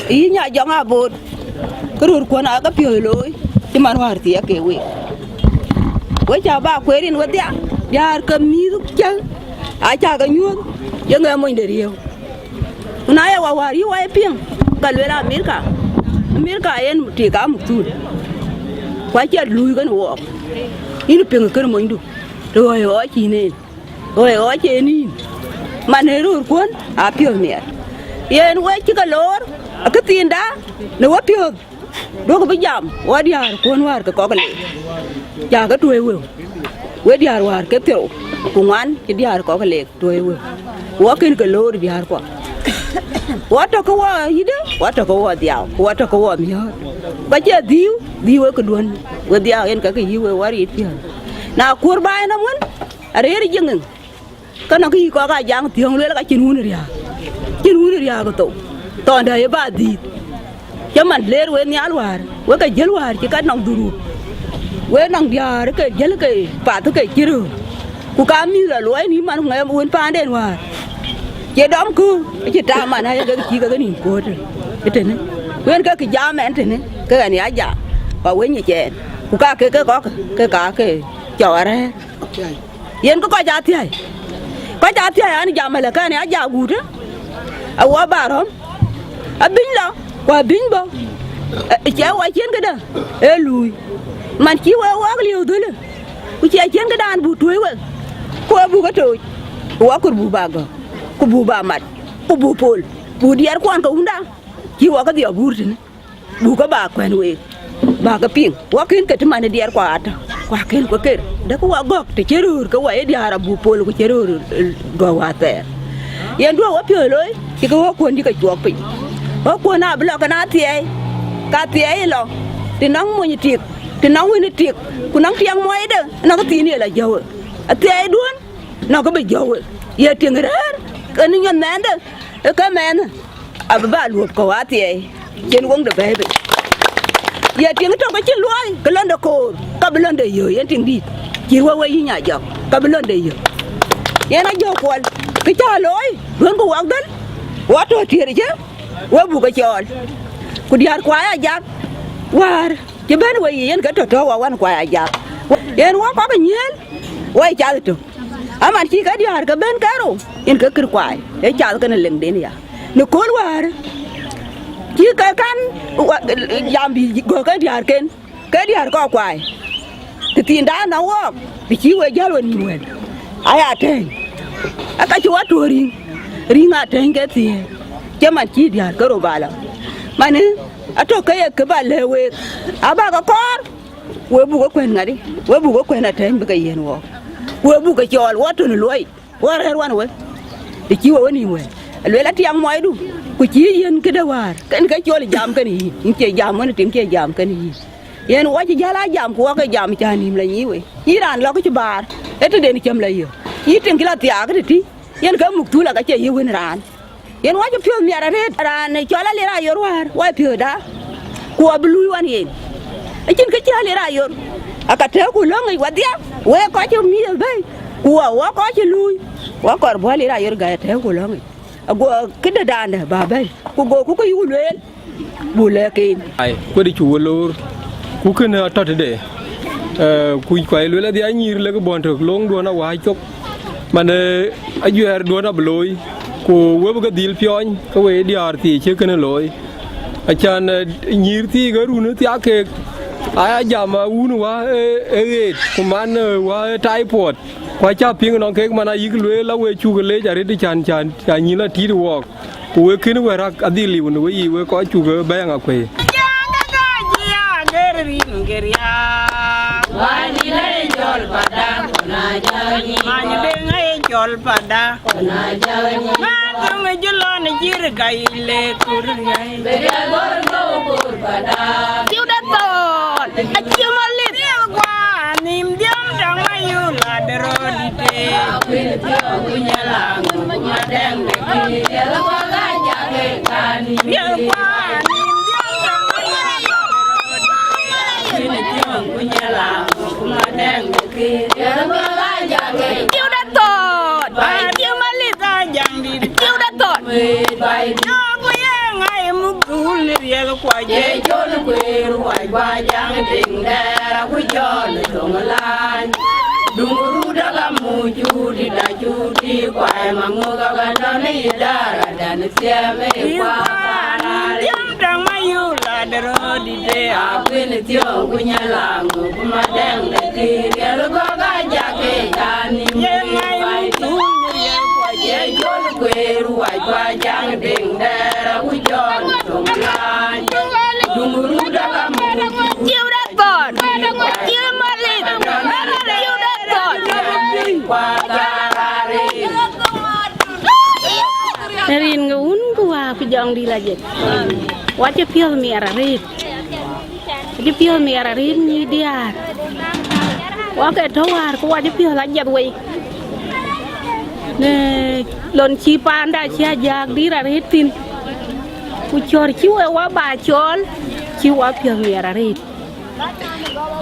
yï nya jɔŋ abot, ke röörkuön aa ke piɔ̈ɔ̈th looi, cï man wäär thiɛɛk ke week. We cä ba kueer rin wedhia, diäär ke mïth cä, acä ke nyuöth, yeŋö monyde riëëu. Ku na ye wa wäär yï wa ye piŋ, ka lueel Amerika, Amerika yen tik aa muk thuul, ku acie luui kën wɔɔk. Yïn piŋ kën monydu, të ɣɔ̈i ɣɔɔc yïn en, ɣɔ̈i ɣɔɔc en yïn, man ë röörkuön aa piɔ̈ɔ̈th miɛt. Yen we cï ke loor, akëthiinda në wepiɔ̈ɔ̈th. Duɔ̈kï bï jam, wɔ diäär kuön wäär ke kɔk leek, ja ke tuɔɔi wëu, we diäär wäär ke thiërou ku ŋuan cï diäär kɔk leek tuɔɔi wëu, wɔ kën ke loor diäärkuɔ. Wɔ tɔ̈ ke wɔ yïdë, wɔ tɔ̈ ke wɔ dhiau, ku wɔ tɔ̈ ke wɔ miɔ̈ɔ̈r. Ka cie dhiu, dhiu ë këduön, we dhiau yen ka ke yï we wär yït piɔ̈ɔ̈th. Na kuɔ̈r baai nɔm wën, arëër jiŋ ŋiŋ. Ke nɔŋ kë yï kɔk aa jaŋ thiöŋ lueel ka cïn wun riääk, cïn wun riääk ë thou, thɔn dɛ ye ba dhiith. Cï man leer we nhial wäär, we ke jiël wäär cï ka nɔŋ dhurup. We nɔŋ diäär ke jiël ke path ke cï röör. Ku ka mïth lɔ luɔi nï man ŋɛɛm wën paanden wäär. Cie dɔm ku, acï taam man ayek cï ke ke nïm koot ëtënë. Ku yen ke kë jam ɛn tënë, ke ɣɛn ya jam, ku aweny ë cɛɛn. Ku ka ke ke kɔk, ke ka ke cɔk arɛ̈ɛ̈r. Yen kë kɔc aa thiäi, kɔc aa thiäi an, jam ëlë kɛn aa jak guutë, awɔ ba rɔ̈m, abïny lɔ, ku abïny bɔ̈, ë, ë, cie wɔ cïn këdë ë luui, man cï wek wɔɔk liëëu dhölë, ku cie cïn këdan buk tuöc wek, ku ë buk ë tooc, ku wɔ kɔɔr buk ba gɔ̈k, ku buk ba mat, ku buk pol, buk diɛɛrkuɔn ke wunda, cï wɔ kedhie bur tënë. Buk ke ba kuɛ̈n week, ba ke piŋ, wɔ kën ke të man ë diɛɛr kua atɔ̈, kua kën ku ker, dɛ̈ ku wɔ gɔ̈k të cï röör ke wɔ ye diäär abuk pol ku cï röör, eh, gɔ̈k wäthɛɛr. Yen duö wɔ piɔ̈ɔ̈th looi, cï ke ɣöökkuɔn cï ke cuɔɔk piny. Ɣöökkuɔn abï lɔ kën athiɛɛi, ka thiɛɛi lɔ, të nɔŋ mony tik, të nɔŋ wën tik, ku nɔŋ tiɛŋ muɔɔcde, nɔŋ thiin ye lɔ jɔ̈u. Athiɛɛiduön, nɔŋ kë bï jɔ̈u, ye tiŋ rɛ̈ɛ̈r, kën nyuɔth mɛɛnde, ë ke mɛɛnë. Abï ba luöp kɔ̈u athiɛɛi, cïn woŋde bɛ̈ɛ̈i bei. Ye tiŋ tök acïn luɔi, ke lɔnde koor, ka bï lɔnde yök, yen tiŋ dït. Cït wek we yï nya jɔk, ka bï lɔnde yök. Yen ajɔ̈k kuɔl, kë cä looi, duön ku wak dhël, wɔ tɔ̈ tiëër cë, we buk ke cɔɔl. Ku diäär kuai ajak, wäär, cï bɛ̈n we yic, yen ke tɔ̈ tɔ̈ wɔ wan kuai ajak. Yen wɔ kɔk ë nyiëël, wɔ ye cath tök. Aman cï ke diäär ke ben kerou, yen ke kër kuai, ë cath kenë leŋden ya. Në kööl wäär, cï ke kan wa-, jam bï gɔ̈k ke diäärken, ke diäär kɔk kuai. Të thiinda nɔŋ wɔɔk, të cï we jäl we nïïm wɛ̈n, aya tɛ̈ɛ̈ny. Aka cï wɔ tuɔ̈ɔ̈r riŋ, riŋ atɛ̈ɛ̈ny ke thiëëc, cï man cï diäär kerou ba lɔ. Manë, atɔ̈ ke ye kë ba lɛ̈k week, aba ke kɔɔr, we buk ke kuɛ̈n ŋadï, we buk ke kuɛ̈n atɛ̈ɛ̈ny bï ke yiɛ̈n wɔɔk. We buk ke cɔɔl, wɔ tɔ̈ në luɔi, wɔ rɛ̈ɛ̈r wan we, të cï we we nïïm wɛ̈n. Aluel atiɛŋ muɔɔcdu, ku cï yiɛ̈n këde wäär, kën ke cɔl jam kenë yïn, yïn cie jam wën tim cie jam kenë yïn. Yen wɔ cï jäl aa jam, ku wɔ ke jam cä nïïm lɔ nyïï we. Yïn raan lɔ kë cï baar, ee tëden cäm lɔ yök. Yï tiŋ cï lɔ thiaak tëtï, yen ke muk thul aka cie yï wën raan. Yen wɔ cï piɔ̈ɔ̈th miɛt arëët, raan cɔl Alir Ayor wäär, wɔ piɔ̈ɔ̈thda, ku abï luui wan yen. Acïn kë cï Alir Ayor, aka tɛ̈ɛ̈uku lɔ̈ŋic wadhia, wek kɔc cï miëth bɛ̈i, ku wɔ, wɔ kɔc cï luui, wɔ kɔɔr buk Alir Ayor gäi atɛ̈ɛ̈uku lɔ̈ŋic. Ago këde daandë ba bɛ̈i, ku goku ke yuk lueel, buk lɛ̈k en. Ai, kuëdë cuk we loor, ku kënë atɔ̈ tëde. Eh, ku kuai lueel adhia nyïïr lek bɔ̈n tök, löŋduön awääc cök. Man, eh, ajuɛɛrduön abï looi, ku we bï ke dhil piɔɔny, ke we diäär thii cï kënë looi. Acan, eh, nyïïr thii ke run thiak keek, aya jam a wun wä, eh, eh, ɣet, ku man, eh, wä, eh, typhoid. Ku acä piŋ nɔŋ kek man ayïk lueel la we cuk leec arëët can, can, can nyïn la tiit wɔɔk. Ku wek kën wɛ̈t rak adhil liu në weyiic wek kɔc cuk bɛ̈ɛ̈ŋ akuëi. Tiude thɔɔt, acie Malith. Nïm dhiëm tɔŋ ma yuk lat röördït. Tiude thɔɔt, acie Malith. Tiude thɔɔt. Riɛl kuac, ye jol kueer wac, kuac jaŋ tiŋ dɛɛr, aku jɔl toŋ lany. Duŋ ruda ka muc, cudi da cudi, kuac maŋök aka dɔn idara dan thiɛm e kuac. Diɛm daŋ ma yuk la de röördït de, akuin thiɔŋ ku nyalaŋ, ku madɛŋ de kï riɛl gɔk a jak e kan. Ye ŋai muk thul riɛl kuac, ye jol kueer wac, kuac jaŋ tiŋ dɛɛr, aku jɔl toŋ lany. Tiude thɔɔt, tiude Malith, tiude thɔɔt. Rin ke wun Jɔŋdït Lajik. Wa cï piɔ̈ɔ̈th miɛt arëët. Wa cï piɔ̈ɔ̈th miɛt arëët nyïïn diäär. Wa ke tɔ̈ wäär ku wa cï piɔ̈ɔ̈th ajiɛth wei. Në lon cï paanda cï ajääk dït arëët thïn. Ku cɔ̈ɔ̈r cï we wa ba cɔɔl, cï wa piɔ̈ɔ̈th miɛt arëët.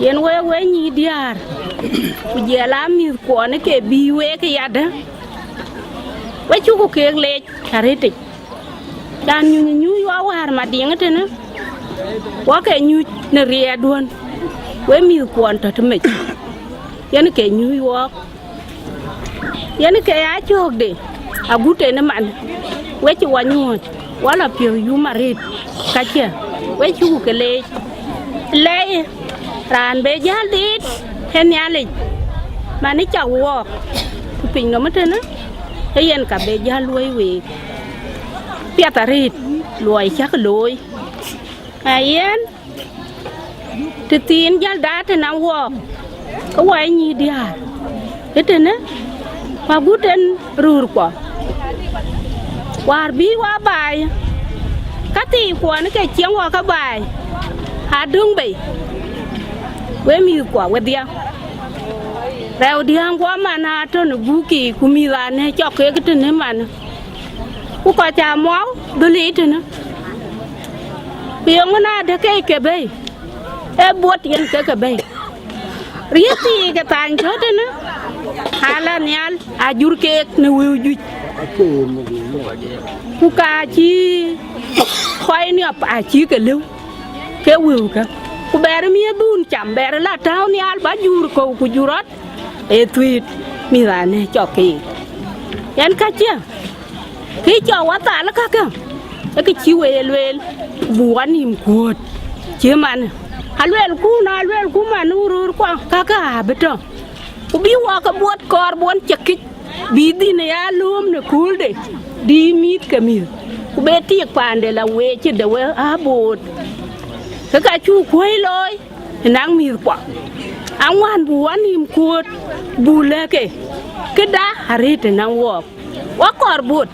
Yen wek we nyïïn diäär, ku jiɛl aa mïthkuɔn ke bï wek yadë, we cuku keek leec arëtic. Can nyuc nyuc wa wäär Madiŋ tënë, wa ke nyuc në riɛɛrduön, we mïthkuɔn tɔ̈ tëmec, yen ke nyuc wɔɔk. Yen ke ya cöökde, agut en ëman, we cï wa nyuɔ̈ɔ̈c, wa la piɔ̈u yum arëët, ka cä, we cuku ke leec. Lɛi, raan be jäl dhiit, ee Nhialic, man ë cak wɔɔk, ku piny nɔm ëtënë, ee yen ka be jäl luɔ̈i week. Piath arëët, luɔi cäk looi. Aa yen, tëthiin jäl daat tënɔŋ wɔɔk, ke wa ye nyïïn diäär, ëtënë, ku agut en röörkuɔ, wäär bï wa baai, ka thiikuɔn ke cieŋ wa ke baai, adöŋ bei, we mïthkuɔ wedhia. Rɛu diäŋ guɔ man atɔ̈ në buk yiic, ku mïth anëë cɔk keek tënë man. Ku kɔc aa muɔu dhöl yiic tënë. Ku yeŋö na dë keek ke bɛ̈i, ee buɔt yen ke ke bɛ̈i. Riëëth thii ke thany tɔ̈ tënë, aa la nhial, aa jur keek në wëu juëc. Ku ka cï kɔc niɔp aa cï ke lëu ke wëukä. Ku bɛɛr miëërdun cam, bɛɛr la tääu nhial ba jur kɔ̈u ku jur rɔt. Ee thuëët mïth anëë cɔk keek. Yen ka cä, kë cɔk wa thal käkkä, ee kë cï we ye lueel, buk wa nïïm kuööt, cï man. Aluelku, na luelku man ë röörkuɔ, käkkä abï tɔ̈. Ku bï wa ke buɔt kɔɔr buɔn cäk kic, bï dhïn ya lööm në köölde, dï mïïth ke mïth. Ku be tik paande la weec cï de we aboot. Ke ka cuk kuɔ̈i looi, ë naŋ mïthkuɔ. Aŋuän buk wa nïïm kuööt, buk lɛ̈k ke, këda arëët ë naŋ wɔɔk. Wa kɔɔr buɔt,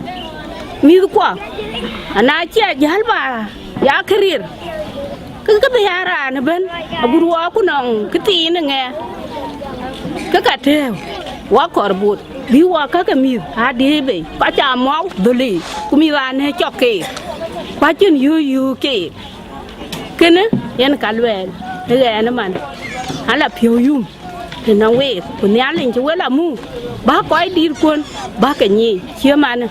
mïthkuɔ, ana cï ajäl ba ya këriëër, ke ke bï ya raan ëbën, agut wɔɔk ku nɔŋ këthiin ë ŋɛɛ, ke ka tëëu, wa kɔɔr buɔt, bï wa käke mïth aa diëëc bei, kɔc aa muɔu dhöl yiic, ku mïth anëë cɔk keek, ku acïn yöök yöök keek. Kënë yen ka luɛɛl ë ɣɛn ëman, ala piɔ̈u yum tënɔŋ week, ku Nhialic cï we la muk, bä kɔc dïtkuön bä ke nyiic, cï man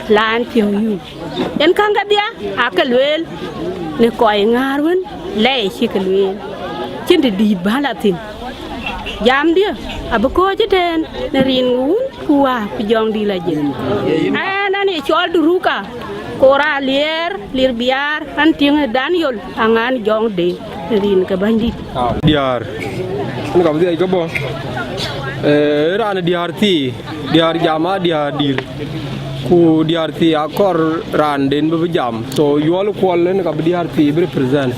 la ɣɛn piɔ̈u yum. Yen käŋ kedhia aake lueel në kɔc ŋäär wën lɛɛi cï ke lueel, cïn të dïït bä la thïn. Jamdiɛ̈ abï kɔ̈ɔ̈c ëtɛ̈ɛ̈n në rin Wun ku Wä ku Jɔŋdït Lajik. Ɣɛn, ɣɛn ye cɔl Duruka, ku raan Liɛɛr, Lir Biaar, ɣɛn tiŋ ë Daniel aŋan Jɔŋdït, në rin ke Bɛ̈nydït. Diäär, ɣɛn ka bï dhiɛc ke bɔ̈, ee, raan ë diäär thii, diäär jam aa diäär dïr. Ku diäär thii akɔɔr raanden bï bï jam. So, Yuɔl Kuɔl yen ka bï diäär thii bï represent.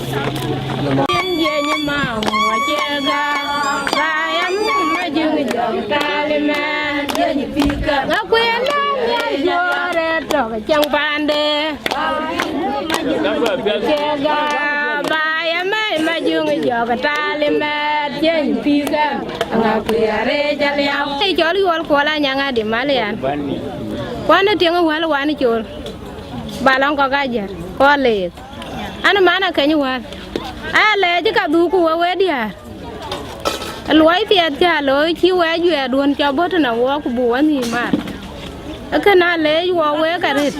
Cɔl Yuɔl Kuɔl Anyaŋ Adi Malian. Kuan ë tiŋ ë wäl wan col. Ba lɔŋ kɔ̈k ajär, kɔc leeth. An, man akëny wäl. Aya lɛɛc ka dhuk ku we we diäär. Luɔi piɛth cä looi cï we ajuɛɛrduön cä bɔ̈ tënë wɔɔk ku buk we nhïïm mar. Ee kënë aleec wɔ wek arëët.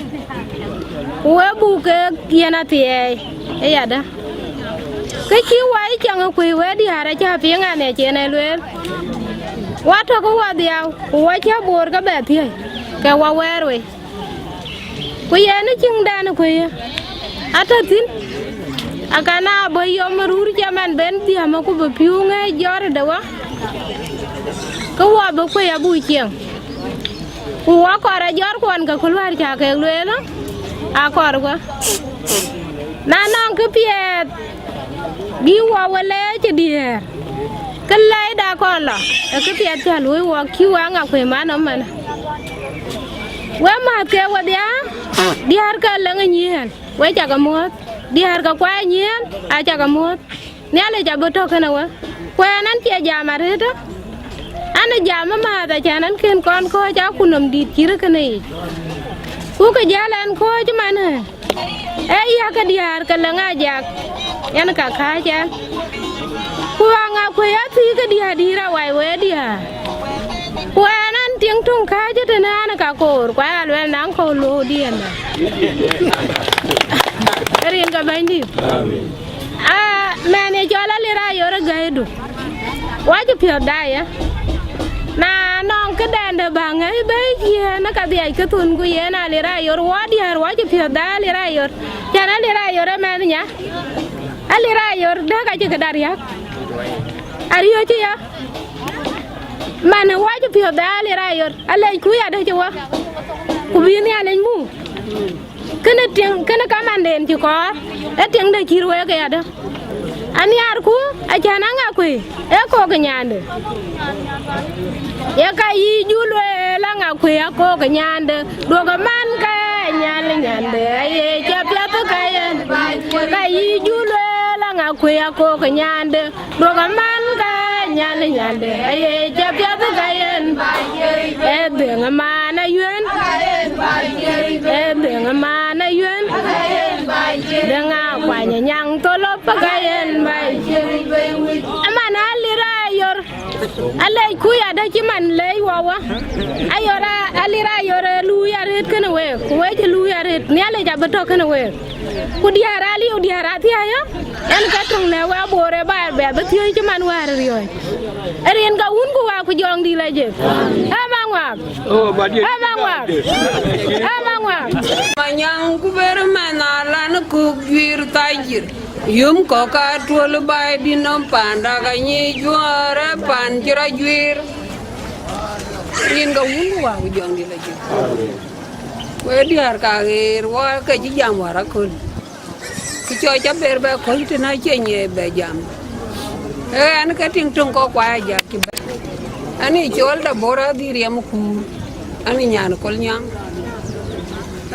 Ku we buk keek yen athiɛɛi ëyadä. Kë cï wa yï cäŋ ë kuëi we diäär acä piŋ an, ë cïn ë lueel. Wa tɔ̈ ke wa dhiau, ku wa cä boor ke bɛ thiëi, ke wa wɛɛr wei. Ku yen ë ciɛɛŋdɛn ë kuëi atɔ̈ thïn, akɛn aa bɔ̈ yom ë rur cï man ben dhiäm ku bï piɔ̈u ŋɛ̈ɛ̈c jɔ̈ɔ̈r ë de wa, ke wa bï kuëi abuk cieŋ. Ku wa kɔɔr ajɔ̈ɔ̈rkuɔn ke kë luäär cä kek lueel, akɔɔr guɔ. Na nɔŋ këpiɛth bï wa we leec ë diëër, ke lɛcda kɔn lɔ, ë këpiɛth cä luöi wɔk cï wa ŋa kuëi man nɔm ëmën. We mäth ke wedhia, diäär ke leŋ ë nyiɛɛl. We cakë muɔ̈ɔ̈th, diäär ke kuany nyiɛɛn, aa cakë muɔ̈ɔ̈th. Nhialic abï tɔ̈ kënë we. Ku ɛn, ɛn cie jam arëët, ɛn ë jam ëmääth, acän ɛn kën kɔn kɔ̈ɔ̈c, aa ku nɔm dït cït kënë yic. Ku kë jäl ɛn kɔ̈ɔ̈c ëmën, ee ya ke diäär ke Leek Ajak, yen ka kääc ɛn. Ku Aŋakuei athii ke diäär dïïr awai we diäär. Ku ɛn, ɛn tiŋ töŋ kääc tënë ɛn ka koor, ku aya lueel naŋ kɔ̈u loou diɛn. Rin ke Bɛ̈nydït. Aa, mɛn ye cɔl Alir Ayor ë gäidu. Wacï piɔ̈ɔ̈th daai, ë? Na nɔŋ këdɛn de bä ŋäi bɛ̈ɛ̈i ciëën, ë ka dhiac kë thun, ku yen Alir Ayor, wɔ diäär, wacï piɔ̈ɔ̈th daai Alir Ayor. Cän Alir Ayor ë mɛnh nya. Alir Ayor, däk acï këda riäk. Ariöc cï ya. Man, wacï piɔ̈ɔ̈th daai Alir Ayor. Alɛc ku ya dë cï wä. Ku bï Nhialic muk. Kënë tiŋ, kënë kamanden cï kɔɔr, ee tiŋ de cït wek ëyadë. Anhiaarku, acän Aŋakuei, ee kok nyande. Ye ka yï jul lueel Aŋakuei akok nyande, duɔ̈kë man ke nyal nyande, aye cä piath ka yen. Ka yï jul lueel Aŋakuei akok nyande, duɔ̈kë man ke nyal nyande, aye cä piath ka yen. Ee dhëŋ man ayuën, ee dhëŋ man ayuën, dhëŋ akuany nyaŋ tholop ka yen baai. Aman Alir Ayor, alɛc ku ya dë cï man lɛc wɔ wä. Ayor a, Alir Ayor ë luui arëët kënë week, ku wek cï luui arëët, Nhialic abï tɔ̈ kënë week. Ku diäär aliu, diäär athiäyë, ɛn ke töŋ në wek aboor ë baar bɛ bï thiööc cï man wäär riɔ̈ɔ̈c. Rin ka wun ku waak ku jɔŋdït la jek. Ë maŋuak. Ë maŋuak. Ë maŋuak. Manyaŋ ku ber mɛn alan kuk juiir thajir. Yum kɔ̈k ka tuöl baai dï nɔm panda ka nyi juɔ̈ɔ̈r ë pan cï rɔt juiir. Rin ka wun ku waak ku jɔŋdït la jek. Wek diäär ka ɣeer wɔ ke cï jam wäär aköl. Kë cɔk ca ber bɛ kɔ̈c tënë acie nyiɛɛi bɛ jam. Ee, ɛn ke tiŋ töŋ kɔ̈k kuai ajak cï bɛ̈n. Ɛn ë cɔl Debora adhil riɛm kuur. Ɛn ë nyan Kolnyaŋ.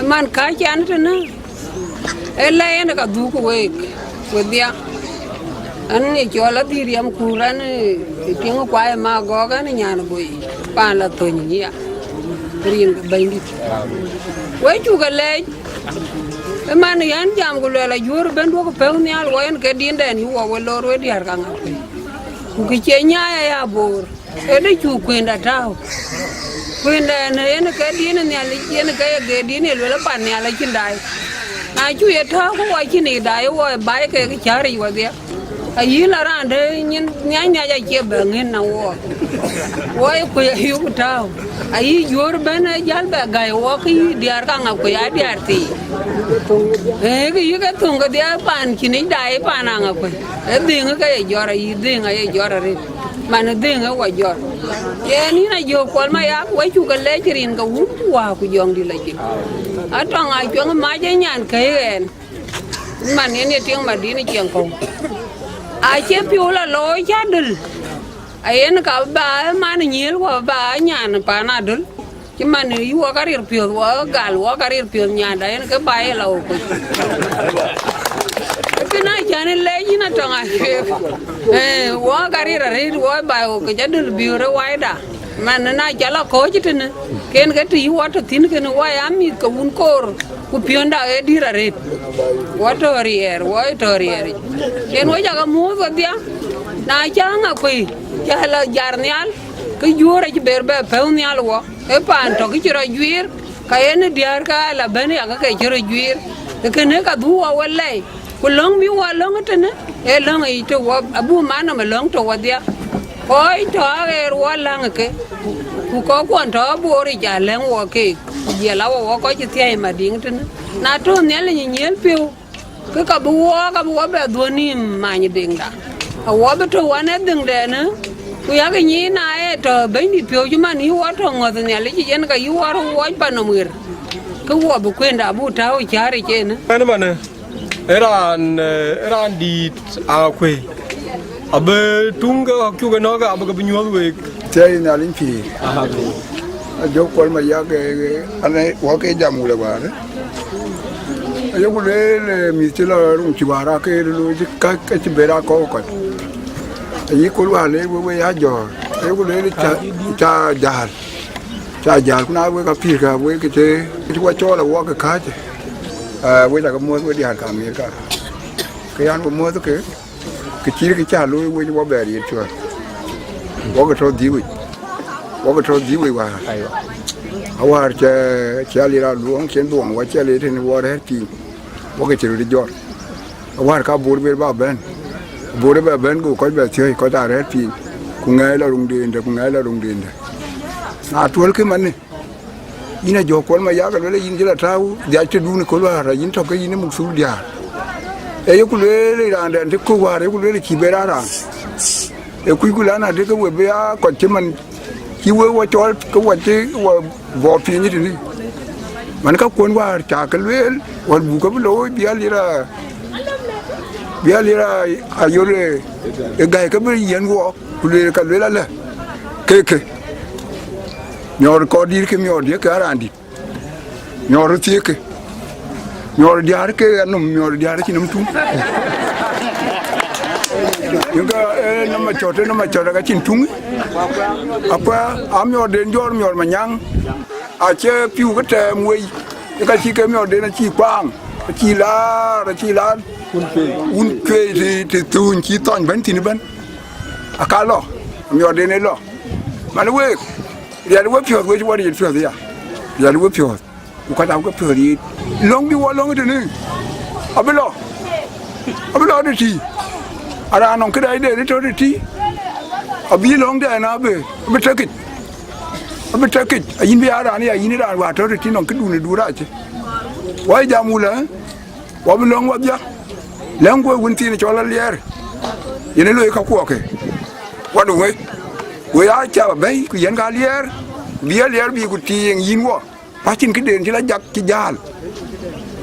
Ë man kääc ɛn tënë. Ë lɛ̈i ɛn ka dhuk week, wedhia. Ɛn ë cɔl adhil riɛm kuur, ɛn ë tiŋ kuai ë Magɔ̈k, ɛn ë nyan Goi. Paan la thöny ya. Rin ke Bɛ̈nydït. Wek cuk ke lɛc. Ë man yɛn jam ku luɛl ajuöör ëbën duɔ̈kkë pɛ̈u nhial wɔ yen ke diɛndɛn yï wɔ we loor wek diäär ka Aŋakuei. Ku kë cie nyaai aya aboor, ë dë cuk kuënda tääu. Kuënda yen, yen ke diɛn ë Nhialic, yen ke ye ge diɛn ye luel ë pan nhial acïn daai. Na cu ye tääu ku wɔ cïn yic daai wɔ ë baai kek cäär yic wɔdhia. Ayï la raan de nyin nhiac nhiac acie bɛ ŋën na wɔ. Wɔ ye kuec ayuk tääu. Ayï juöör bɛ̈n ë jäl bɛ gäi wɔ ke yï diäär ka Aŋakuei aa diäär thii. Ee, ke yï ke thöŋ kedhie paan cïn yic daai paan Aŋakuei. Ee dhëŋ ke ye jɔt, ayï dhëŋ aye jɔt arëët. Man ë dhëŋ ë wɔ jɔt. Yen yïn Ajök Kuɔl Mayak, wek cuk ke lɛc rin ke wun ku waak ku jɔŋdït la jek. Atɔŋ acuɛŋ mac ë nyan kɛ̈i ɣɛn. Man yen ye tiŋ Madini ciɛŋ kɔ̈u. Acie piɔ̈u la looi cä döl. Ayen ka bï ba ë man nyiëël, ku bï ba ë nyan paan adöl. Cï man yï wɔ ka rir piɔ̈th, wɔ gal wɔ ka rir piɔ̈th nyanda, yen ke ba ye la wɔ kuc. Kënë acän ë lɛc yïn Atɔŋ Acueek. Ee, wɔ ka rir arëët, wɔ ba wɔ kuc adöl biöör ë waida. Man na ca la kɔ̈ɔ̈c tënë, ken ke të yï wɔ tɔ̈ thïn kënë, wɔ ya mïth ke wun koor. Ku piɔ̈nda ë dït arëët, wɔ tɔ̈ riɛɛr, wɔ ë tɔ̈ riɛɛr yic. Yen wɔ cakë muɔ̈ɔ̈th wedhia, na cä Aŋakuei, cä la jar nhial, ke juöör acï ber bɛ pɛ̈u nhial wɔ, ë paan tɔ̈ kë cï rɔt juiir, ka yen ë diäär ka la bɛ̈n yakë ke cï rɔt juiir, ke kënë ka dhuk wɔ we lɛi. Ku löŋ bï wɔ löŋ tënë, ee löŋ yic tök wɔ abuk man nɔm ë löŋ tök wɔdhia. Kɔc tɔ̈ aɣeer wɔ läŋ ke, ku kɔckuɔn tɔ̈ aboor yic aa läŋ wɔ keek, ku jiɛl awɔ wɔ kɔc cï thiäi Madiŋ tënë. Na tɔ̈ Nhialic ë nyiëël piɔ̈u, ke ka bï wɔ, ka bï wɔ bɛ dhuɔ̈n nïïm many Deŋda. Awɔ bï tɔ̈ wan ë dhëŋdɛn, ku yak nyic na ee tɔ̈ Bɛ̈nydït piɔ̈u cï man yï wɔ tɔ̈ ŋɔ̈th Nhialic yic, yen ka yï wɔ röt wuɔɔc pan nɔm ɣer, ke wɔ bï kuënda abuk tääu ë cäär yic en. Ëmënë. Ë raan, ë raan dïït Aŋakuei abï tuŋ ke ɣɔ̈k cuk ënɔ̈k abï ke bï nyuɔ̈th week. Thiëi Nhialic pïïr. Ajök Kuɔl Mayak, ë, ë, anë wɔ ke jam wulë wäär. Yeku lueel, eh, mïth cï lɔ ruŋ cï wäär ake looi cï ka, ka cï ber akɔ̈u kɔc. Ayï kul wäär le we, we ya jɔ̈ɔ̈r. Yeku lueel ca, ca jäl. Ca jäl, ku na wek apïïr ka, wek ke cï, cï wa cɔɔl awɔk ke kääc. Eh, we ca ke muɔ̈th we diäär ka Amerika. Ke yan we muɔ̈th ke, ke cït ke ca looi wec wɔ bɛɛr yet cuɔ̈ɔ̈r. Wɔk ke tɔ dhïïu wic. Wɔk ke tɔ dhïïu wic wäär. Awäär cɛ, cɛ lir aluɔŋ, cïn dhuɔŋ, wa cɛ lir tënë wɔ rɛ̈ɛ̈r piny. Wok cï röt jɔt. Awär ka bor ber ba bɛ̈n. Bor bɛ bɛ̈n, go kɔc bɛ thiɔ̈i, kɔc aa rɛ̈ɛ̈r piny. Ku ŋɛɛc la ruŋdende, ku ŋɛɛc la ruŋdende. Na tuɔlkï manë, yïn a jɔ kuɔl ma yak, lueel yïn cï la tääu dhiac tëdun ë köl wäär, yïn tɔ̈ ke yïn ë muk thul diäär. Ee yeku lueel raan dɛn të kök wäär, yeku lueel cï ber a raan. Ee kuc ku lan adï ke we bï aa kɔc cï man cï wek wa cɔɔl ke wa cï wa bɔ̈ piny tënë. Man ka kuɔn wäär ca ke lueel, wal buk ke bï looi, bï a lir a, bï a lir a, a yol ë, ë gäi ke bï yiɛ̈n wɔɔk, ku lueel ka lueel alë, ke ke. Miɔɔr kɔɔr dïïr ke miɔɔr diëk ke a raan dït. Miɔɔr thiëëk ke. Miɔɔr diäär ke anum, miɔɔr diäär cï nɔm tuŋ. Yïn ka, eh, nɔm acɔt, eh, nɔm acɔt, ka cïn tuŋ. Akuɛ, a miɔɔrden jɔɔr miɔɔr manyaŋ. Acie piu ke tɛɛm wei. Ka cï ke miɔɔrden acï kuaŋ. Acï laar, acï laar. Wun cuei të, të thuny cï thɔny bɛ̈n thïn bɛ̈n. Aka lɔ, miɔɔrden ë lɔ. Man week, riɛl we piɔ̈ɔ̈th, we cï wɔ riɛl piɔ̈ɔ̈th ya. Riɛl we piɔ̈ɔ̈th. Ku ka dam ke piɔ̈ɔ̈th yiic. Lɔ̈ŋ bï wɔ lɔ̈ŋ tënë. Abï lɔ. Abï lɔ tëtï. Araan nɔŋ këdë ade tɔ̈ tëtï. Abï lɔ̈ŋ dɛn abï, abï tekic. Abï tekic. Ayïn bï a raan ya, yïn raan wäär tɔ̈ tëtï nɔŋ këdun ë dur acï. Wai jam wulë, eh? Wɔ bï lɔ̈ŋ wɔ dhia. Lɛ̈ŋ kuɔ̈c wën thiin cɔl aliɛɛr. Yen ë loi ka kuɔɔke. Wɔ du wei. Wei aa ca bɛ̈i, ku yɛn ka aliɛɛr. Bï aliɛɛr bï ku tiiŋ yïn wɔ. Pacin këden cï la jak cï jäl.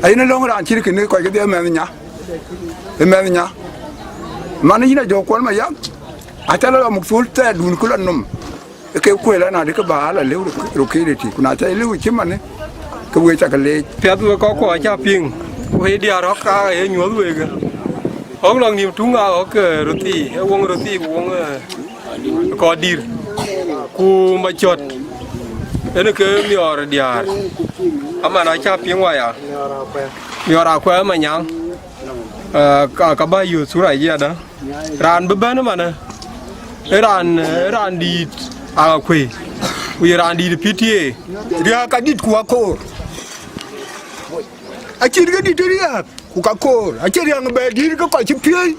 Ayen ë lɔ̈ŋ raan cït kënë kɔc kedhie ë mɛnh nya. Ë mɛnh nya. Man yïn a jɔ kuɔl ma yak. Aca la lɔ muk thul thɛɛrdun ku la nɔm. Ke kuël anadï ke bä la lëu rokiriti, ku na ca lëu cï manë, ke we ca ke leec. Piath we kɔc kuɔ acä piŋ, we diäär ɣɔ̈k ka ye nyuɔ̈th wek. Ɣɔ̈k lɔŋ nïïm tuŋ a ɣɔ̈k, eh, röthii, e woŋ röthii ku woŋ, eh, kɔc dïr. Ku macɔt, en ke miɔɔr diäär. Aman acä piŋ waya. Miɔɔr akuɛɛr manyaŋ. Eh, ka, ka bä yöth thura yiɛda. Raan bï bɛ̈n ëmanë, ë raan, ë raan dïït Aŋakuëi, ku ye raan dïït P T A. Riääk adït ku akoor. Acït ke dït riääk ku ka koor, acï riääk bɛ dïït ke kɔc cï piööi.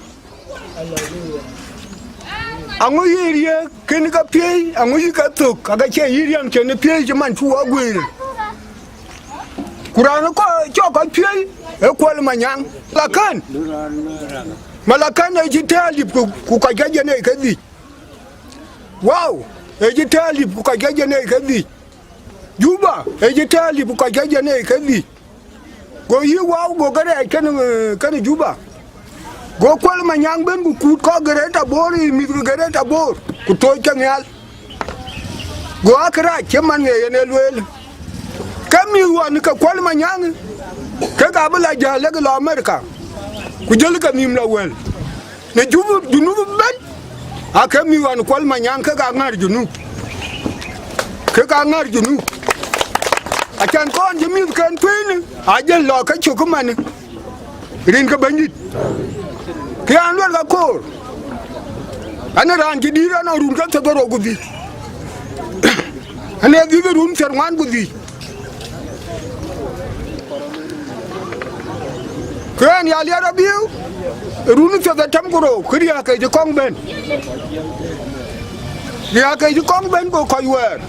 Aŋö yï riääk kën ke piööi, aŋö yï ke thök, aka cie yï riääk cïn piööi cï man cï wɔ guëër. Ku raan kɔc cɔk kɔc piööi ë Kuɔl Manyaŋ. Malakän, Malakän ë cï tɛ̈ɛ̈l lip ku, ku kɔc ke jɛn ë ke dhïc. Wau ë cï tɛ̈ɛ̈l lip ku kɔc ke jɛn ë ke dhïc. Juba ë cï tɛ̈ɛ̈l lip ku kɔc ke jɛn ë ke dhïc. Go yï Wau go ke rɛɛc kën, eh, kën Juba. Go Kuɔl Manyaŋ bɛ̈n ku kuut kɔc Greater Bor, ë mïth ke Greater Bor, ku tooc ke nhial. Go akërac cï man ŋe yen e lueel. Ke mïth ɣɔn ke Kuɔl Manyaŋ, kek abï la jäl lek lɔ Amerika, ku jël ke nhïïm la wël. Në Jup, Junub ëbɛ̈n, ake mïth ɣɔn Kuɔl Manyaŋ kek aŋär Junub. Kek aŋär Junub. Acan kɔn cï mïthken tuenë, ajël lɔ ke cök ëmanë. Rin ke Bɛ̈nydït. Kë an luel ka koor. An, raan cï dïït anɔŋ run ke thiërdhorou ku dhïc. An, ee dhïc run thiërŋuan ku dhïc. Kë an ya liɛr abiu, run thiërdhetem ku rou, kë riääk ke cï kɔŋ bɛ̈n. Riääk ke cï kɔŋ bɛ̈n ku kɔc wɛɛr.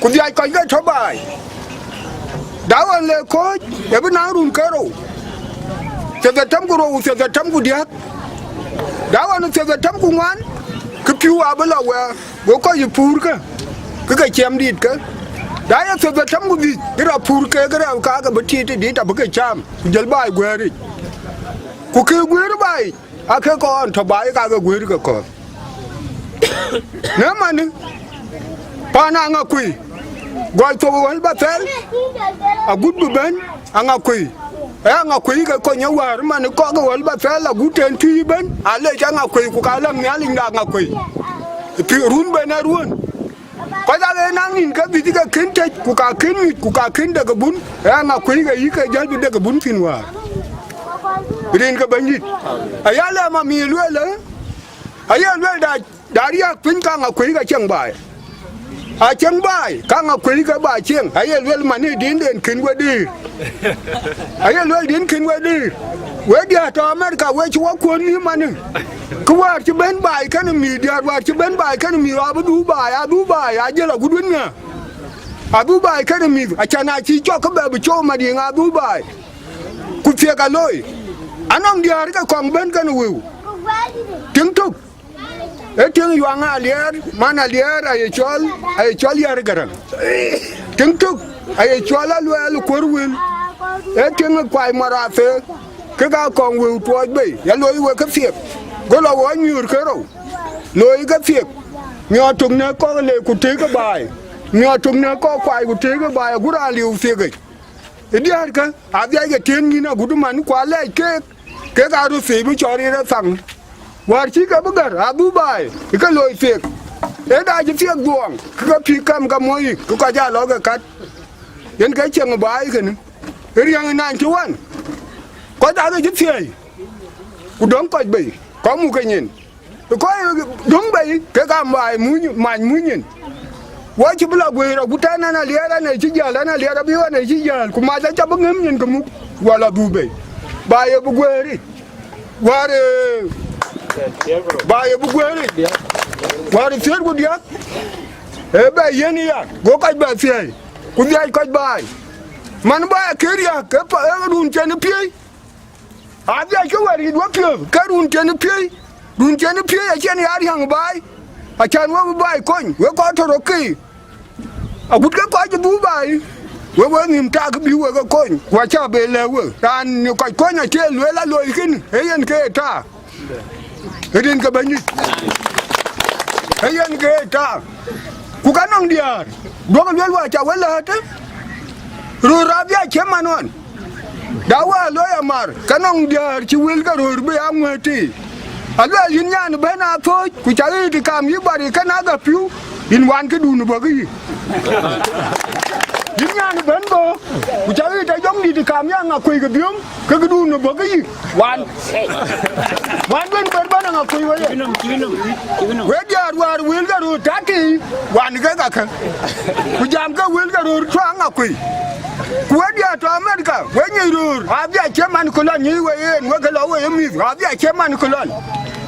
Ku dhiac kɔc ke tɔ̈ baai. Da ɣɔn le kɔ̈ɔ̈c, ë bï naŋ run ke rou, thiërdhetem ku rou, thiërdhetem ku diäk. Da ɣɔn thiërdhetem ku ŋuan, ke pïu abï lɔ wɛɛr, go kɔc ë puurkë, ke ke ciɛm dït ke. Da ye thiërdhetem ku dhïc, ke rɔ puurkë, ke rɛɛu kaake bï tiit ë dït abï ke cam, ku jël baai guëëric. Ku kë guëër baai, ake kɔn tɔ̈ baai kaake guëër ke kɔ̈th. Në manë, paan Aŋakuëi, gɔl thok wël ba thɛl, agut bï bɛ̈n Aŋakuëi, Ee Aŋakuei ke kony ë wäär man kɔk ë wël ba thɛɛl agut tën tïï ëbën, alec Aŋakuei ku ka läŋ Nhialic de Aŋakuei. Pï-, run ben ë ruɔ̈n. Kɔc aa ke naŋ nïn ke bï ke kën tec, ku ka kën nyuc, ku ka kën dek bun, ee Aŋakuei ke yï ke jäl bï dek bun thïn wäär. Rin ke Bɛ̈nydït. Aya lɛ̈m amï lueel, ee? Aye lueel da, da riääk piny ka Aŋakuei ka cieŋ baai. A cieŋ baai, ka Aŋakuei ke ba cieŋ. Aye lueel man ë dinden kën we dïïr. Aye lueel din kën we dïïr. We diäär tɔ̈ Amerika, we cï wɔ kuɔ̈n mïï manë. Kë wäär cï ben baai kënë mïï, diäär wäär cï ben baai kënë mïï, abï dhuk baai, adhuk baai, ajël agut wën ŋa. Adhuk baai kënë mïï, acan acï cɔk kë bɛ bï cɔu Madiŋ adhuk baai. Ku thiek alooi. Anɔŋ diäär ke kɔŋ ben kënë wëu. Tiŋ tök. Ee tiŋ Yuaŋ Aliɛɛr, man Aliɛɛr aye cɔl, aye cɔl Yär Gäräŋ. Tiŋ tök aye cɔl Aluɛɛl Kuɔr Wël. Ee tiŋ Kuai Marathek, ke ka kɔŋ wëu tuɔɔc bei, ya looi wek ke thiek. Go lɔ wɔ nyuur ke rou, looi ke thiek. Miɔɔr tök në kɔk le ku tëëk ke baai. Miɔɔr tök në kɔk kuai ku tëëk ke baai, agut raan liu thiek yic. Ë diäärkë, adhiac ke tiën nyïn agut man, ku alɛɛc keek, kek aa röt thiëëc bï cɔɔr yen ë thaŋ. Wäär cï ke bï gär, adhuk baai, ë ke looi thiek. Ë da cï thiek dhuɔɔŋ, ke ke pïïr kam ka muɔ̈c yic, ke kɔc aa lɔ ke kat. Yen ke cieŋ baai kënë. Ë riäŋ ë ninety one, kɔc aa ke cï thiëëc, ku döŋ kɔc bei, kɔc muk ke nyin. Kɔc döŋ bei, ke ka maai muny, many muny nyin. Wɔ cï bï lɔ guëër, agut tɛ̈n ɛn Aliɛɛr ɛn ë cï jäl, ɛn Aliɛɛr abï ɛn ë cï jäl, ku mac acä bï ŋëm nyin ke muk, wɔ lɔ dhuk bei. Ba ye bï guëër yic. Wäär, ee, ba ye bï guëër yic. Wäär thiëër ku diäk, ee bɛ yiën ya, go kɔc bɛ thiëëc, ku dhiac kɔc baai. Man ba ye kër ya, ke pa, ee run cïn ë piëëc. Adhiac ke wɛ̈t yït wepiɔ̈ɔ̈th, ke run cïn ë piëëc, run cïn ë piëëc acïn ya riäŋ baai, acan we bï baai kony, we kɔc tɔ̈ röt ke. Agut ke kɔc ë dhuk baai, we we nhïïm tak bï we ke kony, ku acä be lɛ̈k we. Raan ë kɔc kony acie lueel aloi kënë, ee yen ke ye tak. Rin ke Bɛ̈nydït. Ee yen ke ye tak. Ku ka nɔŋ diäär, duɔ̈kï lueel wä cä we läätë, röör adhiac cï man ɣɔn. Da wä looi amar, ke nɔŋ diäär cï wël ke röör bï aa ŋuëëti. Aluɛɛl yïn nyan bɛ̈n aa thööc, ku cä ɣet kam yï bari kën aa gäpiu, yïn wan këdun bɔ̈ ke yï. Yïn nyan bɛ̈n bɔ̈, ku cä ɣet a jɔŋdït kam ya ŋa kuëc ke biöŋ, ke këdun bɔ̈ ke yï. Wan. Wan ben ber bän ŋa kuëc we ye. We diäär wäär wël ke röör tati, wan ke ka kë. Ku jam ke wël ke röör tɔ̈ ŋa kuëc. Ku we diäär tɔ̈ Amerika, we nyic röör, abï acie man ku lɔ nyic we yen, we ke lɔ we ye mïth, abï acie man ku lɔ.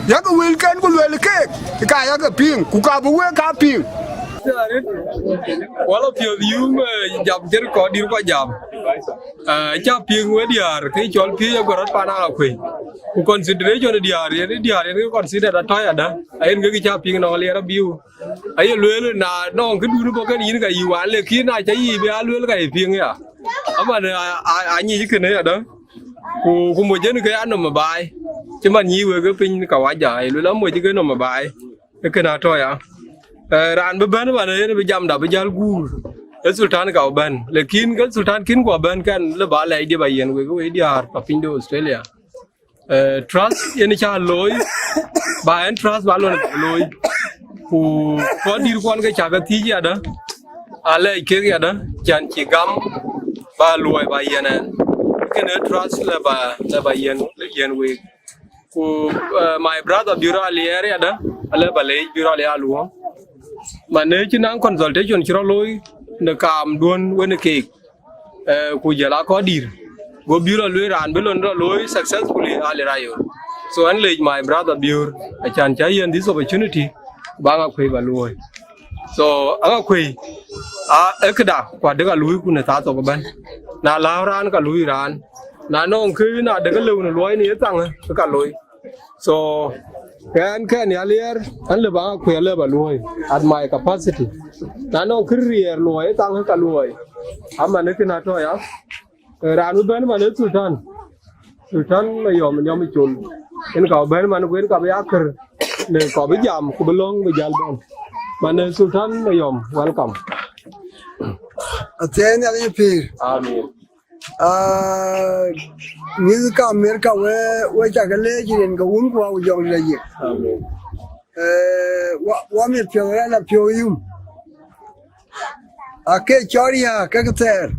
Yak wëlken ku luel keek, ka yak piŋ, ku ka bï we ka piŋ. Wala piɔ̈th yum, eh, jam cï kɔc dït kɔc jam. Eh, cä piŋ we diäär, ke cɔl piëëc agɔ̈r rɔt pan Aŋakuëi. Ku consideration diäär, yen diäär, yen ke consider atɔ̈ yadä. Ayen ke cä piŋ nɔŋ Aliɛɛr abiu. Aye lueel na nɔŋ këdun bɔ̈ kën yïn ka yï wan, lakin na cä yï bï a lueel ka yï piŋ ya. Aman a, a, a nyic kënë yadä. Ku, ku moc yen ke ya nɔm ë baai. Cï man nyic wek ke piny kawaja, aye lueel amoc ke nɔm ë baai. Ee kënë atɔ̈ ya. Eh, raan bï bɛ̈n man yen bï jamda bï jäl guur. Ee Sultan ka bï bɛ̈n. Lakin ke Sultan kën ku abɛ̈n kɛn lë ba lɛc dï ba yiɛ̈n wek, wek diäär pa piny de Australia. Eh, trust yen cä looi, ba ɛn trust ba lon looi. Ku kɔc dït kuɔn ke cä ke thiëc yadä, alɛc kek yadä, can cï gam, ba luɔi ba yiɛn ɛn. Kënë trust lë ba, lë ba yiɛn, yiɛn week. Ku, eh, my brother Biur Aliɛɛr yadä, alë ba leec Biur Aliɛɛr Aluɔŋ. Man ë cï naŋ consultation cï rɔt looi në kaam duön wenë keek. Eh, ku jël akɔ̈ dïr. Go Biur a lueel raan bï lon rɔt looi successfully, Ali Rayo. So, ɛn lec my brother Biur, acän cä yiɛn this opportunity, ba Aŋakuëi ba luɔ̈ɔ̈i. So, Aŋakuëi, a, ee këda, ku adek a luui ku në thathok ëbɛ̈n. Na lääu raan, ka luui raan. Na nɔŋ kë, na dek lëu në luɔi në ye thaŋ, ka loi. So, ɛn kɛn ya Aliɛɛr, ɛn lë ba Aŋakuëi alë ba luɔ̈ɔ̈i at my capacity. Na nɔŋ kë riɛɛr luɔi, ë thaŋ ka luɔi. Aman ë kën atɔ̈ ya. Eh, raan bï bɛ̈n man ë Sultan. Sultan Mayɔm, Nyɔm ë Col. Yen ka bï bɛ̈n man, ku yen ka bï ya kër në kɔc bï jam, ku bï lɔ̈ŋ bï jäl bɛ̈n. Man ë Sultan Mayɔm, welcome. Athiɛɛi Nhialic pïïr. Amin. Ah, mïth ka Amerika, we, we cak leec rin ke Wun ku Wä ku Jɔŋdït Ayiëk. Eh, wa, wa mïth piɔ̈u rɛn a piɔ̈u yum. Ake cɔl riääk ke thɛɛr.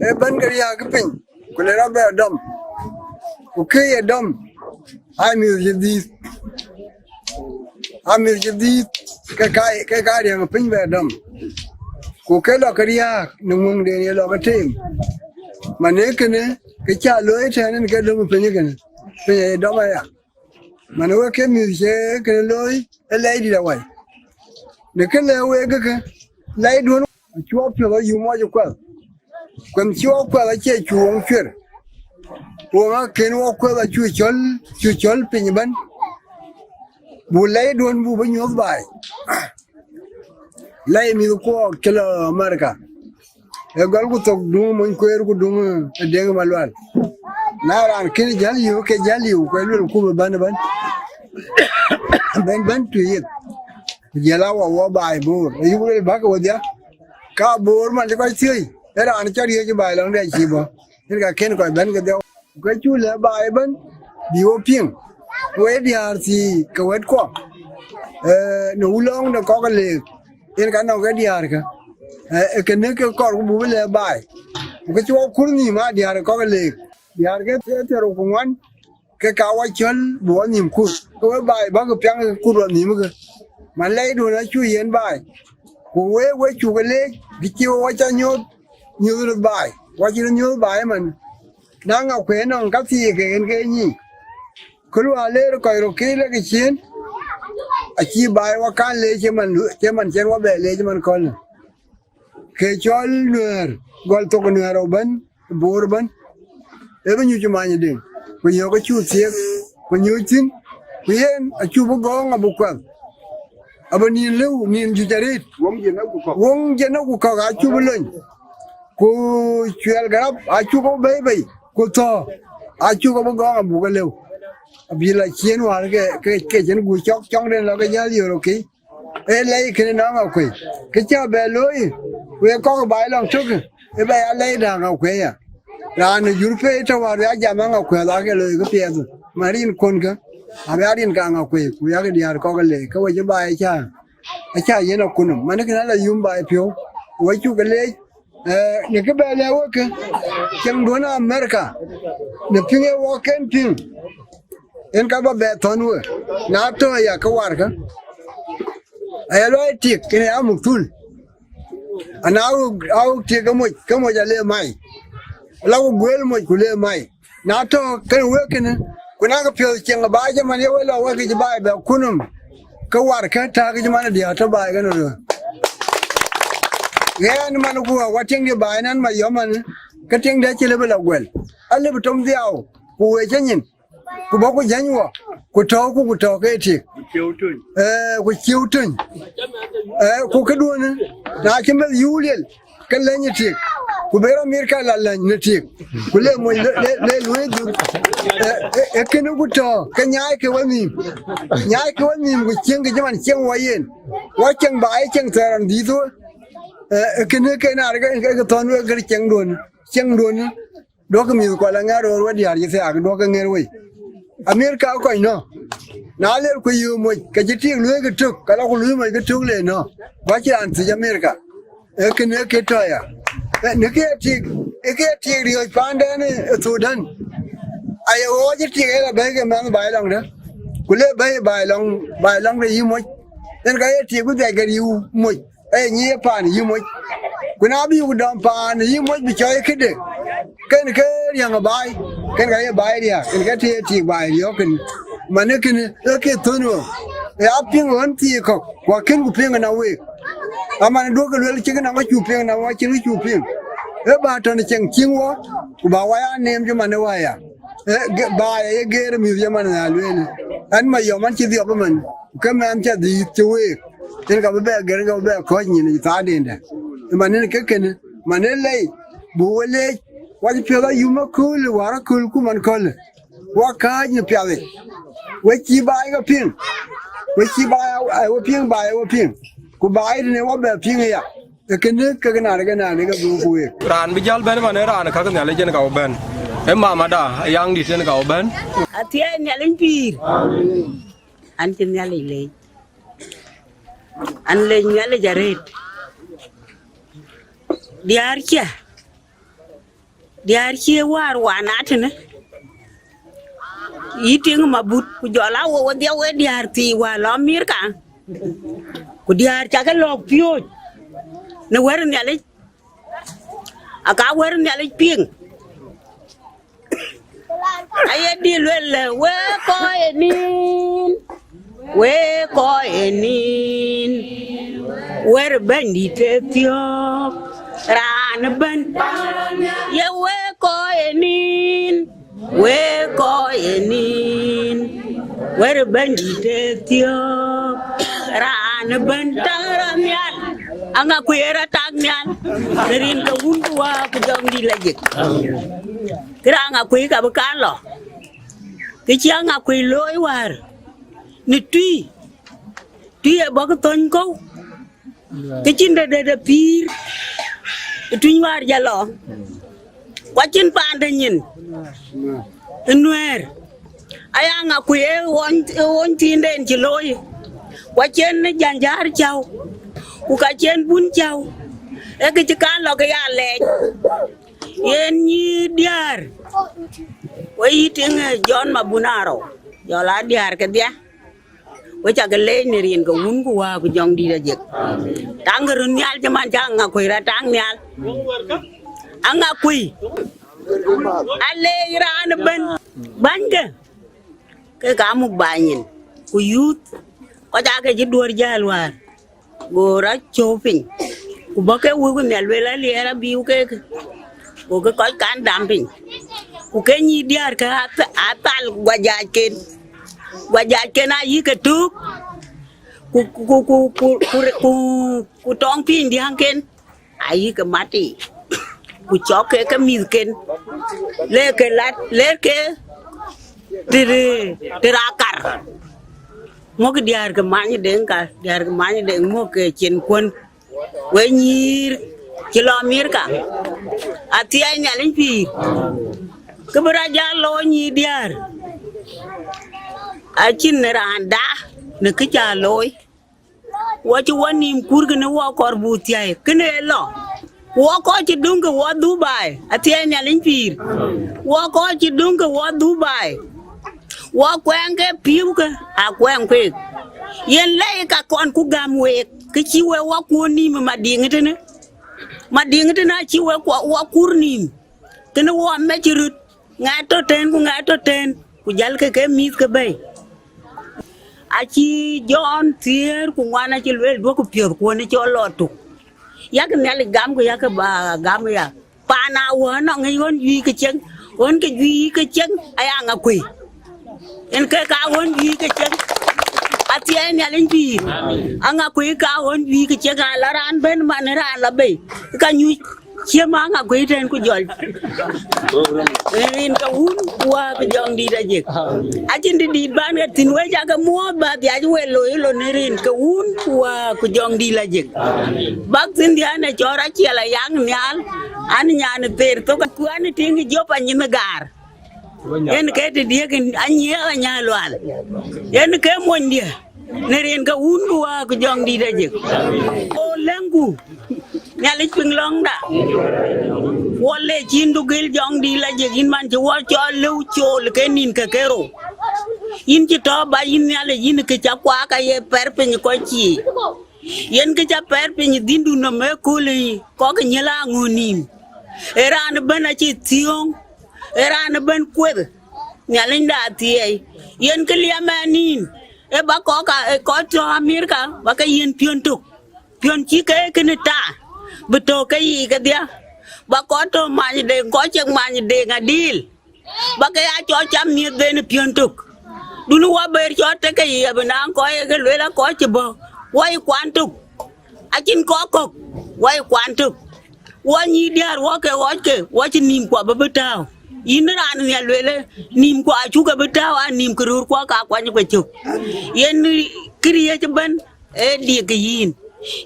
E bɛ̈n ke riääk piny, ku le rɔt bɛ dɔm. Ku ke ye dɔm, ai mïth cï dhiith. Amïth cï dhiith, ke ka, ke ka riääk piny bɛ dɔm. Ku ke lɔ ke riääk në ŋuŋden ye lɔ ke teem. Man ee kënë, ke cä looi tɛ̈ɛ̈n en ke dɔm piny kënë. Piny aye dɔm aya. Man wek ke mïth cï kënë looi, ë lɛc dït awai. Në kë lɛ̈k wek ke, lɛcduön, acuk piɔ̈th ayum wɔ cï kuɛth. Kuɛth cï wɔ kuɛth acie cu woŋ cuer. Woŋ akën wɔ kuɛth acu cɔl, cu cɔl piny ëbɛ̈n. Bu lɛcduön bu bï nyuɔ̈th baai. Lɛc mïth kuɔɔk cï lɔ Amerika. Ee gɔl ku thok duŋ mony kueer ku duŋ, eh, Deŋ Malual. Na raan kën jäl yök ke jäl yök, ku luel ku bï bɛ̈n ëbɛ̈n. Bɛ̈n bɛ̈n tui yeth. Ku jël a wɔ wɔ baai Boor. Ayuk luel bäk wodhia. Ka Boor man cï kɔc thiëi, ë raan cä riëëc baai lɔŋ dɛ cï bɔ̈. Yen ka kën kɔc bɛ̈n kedhie. Ku ke cu lɛ̈k baai ëbɛ̈n, bï wo piŋ. Ku ee diäär thii ke wɛ̈tkuɔ. Eh, në wulɔŋ de kɔ̈k ë leek, yen ka nɔŋ ke diäärkë. Eh, ee kënë ke kɔɔr ku buk bï lɛ̈k baai. Ku ke cï wɔ kur nhïïm aa diäär ë kɔ̈k ë leek. Diäär ke thiërrou ku ŋuan, ke ka wɔ cɔl bï wɔ nhïïm kut. Ke we baai bäk piaŋ ke kut wɔ nhïïm ke. Man lɛcduön acu yen baai. Ku we, we cuk leec, kë cï wɔ cä nyuɔ̈th, nyuɔ̈th röt baai. Wɔ cï röt nyuɔ̈th baai ëmën. Na ŋa kuëë nɔŋ ka thii ke en ke nyic. Kë luaa leer kɔc röt ke lek ciëën, acï baai wɔ kan leec cï man, cï man cïn wɔ bɛ leec man kɔ̈lë. Ke cɔl Nuɛɛr, gɔl thok Nuɛɛr ëbɛ̈n, Boor ëbɛ̈n, ee bï nyuc ë manyde, ku yök acuk thiëëk, ku nyuc thïn, ku yen acuk bï gɔ̈ɔ̈ŋ abï kuɛth, abï nïn lëu, nïn juëc arëët. Woŋ jënë ku kɔ̈k. Woŋ jënë ku kɔ̈k acuk bï lony, ku cuɛl gärap acuk bï bɛ̈i bei, ku thɔ̈ɔ̈ acuk bï gɔ̈ɔ̈ŋ abuk ke lëu. Abï la ciëën wäär ke, ke, ke cïn guur cɔk, cɔŋden lɔ ke jäl yöör okei. Ee lɛc kënë nɔŋ akuëi. Kë cä bɛ looi, wek kɔ̈k baai lɔŋ tök, ë bɛ ya lɛc däŋ akuëi ya. Raan ë jur pei tɔ̈ wäär bï ya jam aŋ akuëi, ake looi këpiɛth. Man rin kuɔnkë, abï ya rin kaŋ akuëi, ku yak diäär kɔ̈k ë leec, ke we cï baai acä, acä yen akunëm. Man kënë ala yum baai piɔ̈u, we cuk leec, eh, në kë bɛ lɛ̈k wek kë, cieŋduön Amerika, në piŋ ee wɔ ken piŋ, en ka bä bɛ thɔ̈n we, na tɔ̈ ya ke warkë. Aya luɔi tik kën ya muk thul. Ana awuk, awuk tik ke moc, ke moc ale mai. La ku guel moc ku le mai. Na tɔ̈ kën wek kënë, ku na ke piɔ̈th cieŋ baai cï man ye we lɔ wek kë cï baai bɛ kunum. Ke warkë tak cï man diäär tɔ̈ baai kën röör. Ɣɛn man ku wa, wa tiŋ de baai nan ma yɔm man, ke tiŋ de cï lëbï la guel. A lëbï tom dhiau, ku we cï nyin. Ku bɔ̈ ku jäny wɔ, ku tɔ̈ɔ̈ku, ku tɔ̈ɔ̈k ke tik. Ku cieu tuny. Eh, ku cieu tuny. Eh, ku këduɔ̈në, na cï meth yuul yel, ke lɛny ë tik. Ku bï rɔt mir ka la lɛny në tik. Ku le moc le, le, le luëëi dhuk. Eh, eh, eh, kënë ku tɔ̈ɔ̈, ke nyaai ke wenhïïm. Nyaai ke wenhïïm, ku cieŋ ke cï man cieŋ wɔ yen. Wɔ cieŋ baai, cieŋ thɛɛr ɣɔn dhiëth wɔ. Eh, eh, kënë ke naar ke, ke, ke thɔ̈n wek kë cieŋduɔ̈në. Cieŋduɔ̈në. Duɔ̈kkë mïthkuɔ la ŋɛ̈r röör we diäär cï thiaak, duɔ̈kkë ŋɛ̈r wei. Amerika kɔc nɔ̈k. Na ler ku yöök moc, ke cï tik luëëikë tök, ke la ku luui moc ke tök le nɔ̈k. Ku acïn raan thiëc Amerika. Ee kënë ee kë tɔ̈ ya. Ee, në kë ye tik, ee kë ye tik riɔ̈ɔ̈c paanden ë Thudan. Aye ɣɔɔc ë tik ë la bɛ̈ɛ̈i ke mɛnh baai lɔŋde. Ku le bɛ̈ɛ̈i baai lɔŋ, baai lɔŋde yï moc. Yen ka ye tik bï dhiac ke riëëu moc. Ee nyiëë paan yï moc. Ku na bï ku dɔm paan yï moc bï cɔɔi këde, kën ke riäŋ ë baai, kën ka ye baai riääk, kën ke tëë tik baai riɔ̈ɔ̈k kën. Manë kënë, ee ke thön ɣöö, ee apiŋ ɣön thii kɔ̈k, ku akën ku piŋ ënɔŋ week. Aman duɔ̈kkë luel cïk ënɔŋ acuk piŋ, ënɔŋ acïn kë cuk piŋ. Ee bä tɔ̈ në cieŋ cieŋ wɔ, ku bä wä ya neem cï man ë wä ya. Ee, ge-, baai aye geer mïth cï man ë lueel. Ɛn ma yɔm an cï dhiɔp ëmën, ku ke mɛnh cä dhiëth cï week. Yen ka bï bɛ gɛ̈r, ka bï bɛ kɔ̈ɔ̈c nyin ë thaadendä. Ë man yen ke kënë, man ë lɛc, buk we leec, wac piɔ̈th ayum akööl, wäär akööl ku man kööl. Wa kääc në piath yic. We cï baai ke piŋ. We cï baai a, a we piŋ, baai a we piŋ. Ku baai tënë wa bɛ piŋ aya. Kënë kek naan ke naan ke dhuk ku week. Raan bï jäl bɛ̈n man ë raan käk Nhialic yen ka bï bɛ̈n. Ë mamada, ë yaŋdït yen ka bï bɛ̈n. Athiɛɛi Nhialic pïïr. An cï Nhialic leec. An leec Nhialic arëët. Diäär cä. Diäär cie wäär wan atënë. Yï tiŋ mabut, ku jɔl a wo wedhia we diäär thii wäär lɔ Amerika. Ku diäär cakë lɔ̈k piööc në wër Nhialic. Aka wër Nhialic piŋ. Aye dï luel, we kɔc ë nïn, we kɔc ë nïn, wër Bɛ̈nydït ë thiɔ̈k, raan ëbɛ̈n. Ye we kɔc ë nïn, we kɔc ë nïn, wër Bɛ̈nydït ë thiɔ̈k, raan ëbɛ̈n. Taŋ rɔt nhial, aŋa kuic ë rɔt tak nhial, në rin ke Wun ku Wät ku Jɔŋdït Lajik. Kë raan Aŋakuei ka bï kan lɔ. Kë cï Aŋakuei looi wäär në tui, tui ë bɔ̈ kë thöny kɔ̈u. Kë cïn dɛ̈dɛ̈t ë pïïr ë tuny wäär jɔ lɔ. Ku acïn paande nyin ë Nuɛɛr. Aya Aŋakuei ë ɣɔny, ë ɣɔny thiinden cï looi. Ku acïn Janyjäär cäu. Ku ka cïn Bun cäu. Ee kë cï kan lɔ ke ya lɛɛc. Yen nyïïr diäär, we yï tiŋ, eh, Jɔn Mabun Arou, jɔl a diäär kedhia, we cakë leec në rin ke Wun ku Wät ku Jɔŋdït Lajik. Taŋkë röt nhial cï man cä Aŋakuei rɔt tak nhial. Aŋakuei aleec raan ëbɛ̈n. Bänyke, ke ka muk baai nyin, ku youth, kɔc aake cï duɔ̈ɔ̈r jäl wäär. Go rɔt cöök piny, ku bɔ̈ ke wëu nhial lueel aliɛɛr abïu keek, gokï kɔc kan dam piny. Ku ke nyïïr diäär ke ath-, athal guajacken, guajacken ayï ke tök, ku, ku, ku tɔŋ piny diäŋken ayï ke mat yiic, ku cɔk ke ke mïthken, le ke lat, le ke të, të ra kar. Muk diäär ke many deŋ ka, diäär ke many deŋ muk ke cin kuɔn. We nyïïr cï lɔ Amerika, athiɛɛi Nhialic pïïr, kë bï rɔt jal looi nyïïr diäär, acïn raan da në kë ca looi. Wɔ cï wɔ nïïm kur kënë wɔ kɔɔr buk thiäi, kënë ë lɔ. Wɔ kɔc cï döŋ ke wɔ Dubai, athiɛɛi Nhialic pïïr. Wɔ kɔc cï döŋ ke wɔ Dubai, wɔ kuɛɛŋ ke pïïu ke, a kuɛɛŋ kueek. Yen lɛi ka kɔn ku gäm week, kë cï we wɔ kuur nïïm ë Madiŋ tënë. Madiŋ tënë acï we kuɔ-, wɔ kuur nïïm. Kënë wɔ mec röt, ŋɛk tɔ̈ tën ku ŋɛk tɔ̈ tën, ku jälkë ke mïth ke bɛ̈i. Acï Jɔn thiëër ku ŋuan acï lueel, duɔ̈kkë piɔ̈th ku ɣön ë cɔl lɔ tök. Yak Nhialic gam ku yak ba gam ya. Paan a wä nɔŋ ŋic ɣön juëc ke cieŋ, ɣön ke juëc ke cieŋ aya Aŋakuei. Yen ke ka ɣön juëc ke cieŋ. Athiɛɛi Nhialic pïïr. Aŋakuei ka ɣön juëc ke cieŋ, ala raan bɛ̈n man raan la bei. Ka nyuc. Cie maŋ Aŋakuei tën ku jɔl. Rin ke Wun ku Wät ku Jɔŋdït Lajik. Acïn të dït ban ke thïn, we cakë muɔ̈ɔ̈th ba dhiac we loi lon në rin ke Wun ku Wät ku Jɔŋdït Lajik. Bäk thïn dhian ë cɔɔr aciɛl ayaŋ nhial, an nyan ë ther thok, ku an tiŋ Jop anyin ë gaar. Yen ke të diëk anyiëëk anya lual. Yen ke monydië. Në rin ke Wun ku Wät ku Jɔŋdït Lajik. O lɛ̈ŋku, Nhialic piŋ lɔ̈ŋda. Wɔ le cïn du gël Jɔŋdït Lajik, yïn man cï wɔ cɔl lëu cool ke nïn ke kerou. Yïn cï tɔ̈ ba yïn Nhialic, yïn kë ca kuak aye pɛr piny kɔc cii. Yen kë ca pɛr piny dhïndu nɔm ëkööl ë kɔk ë nyiël aŋö nïïm. Ë raan ëbɛ̈n acï thiöŋ, ë raan ëbɛ̈n kueth, Nhialicda athiɛɛi. Yen kë liɛm ë nïn, ë ba kɔk a, ë kɔc tɔ̈ Amerika, ba ke yiën piɔ̈n tök. Piɔ̈n cï ke kënë ta, bï tök ke yiic kedhia. Ba kɔc tɔ̈ many deŋ, kɔc cek many deŋ adil. Ba ke ya cɔl cam miëth ben ë piɔ̈n tök. Dun wɔ ber cɔl tek ke yiëë bï naaŋ kɔc ye ke lueel a kɔc cï bɔ̈. Wɔ yï kuan tök. Acïn kɔc kɔ̈k, wɔ yï kuan tök. Wɔ nyïïr diäär wɔ ke ɣɔc ke, wɔ cï nïïm kuɔ bï bï tääu. Yïn raan nhial lueel ë, nïïm kuɔ acuk ke bï tääu, a nïïm ke röör kuɔ ka kuany ke cök. Yen këriëëc ëbɛ̈n, ee diëk ke yïn.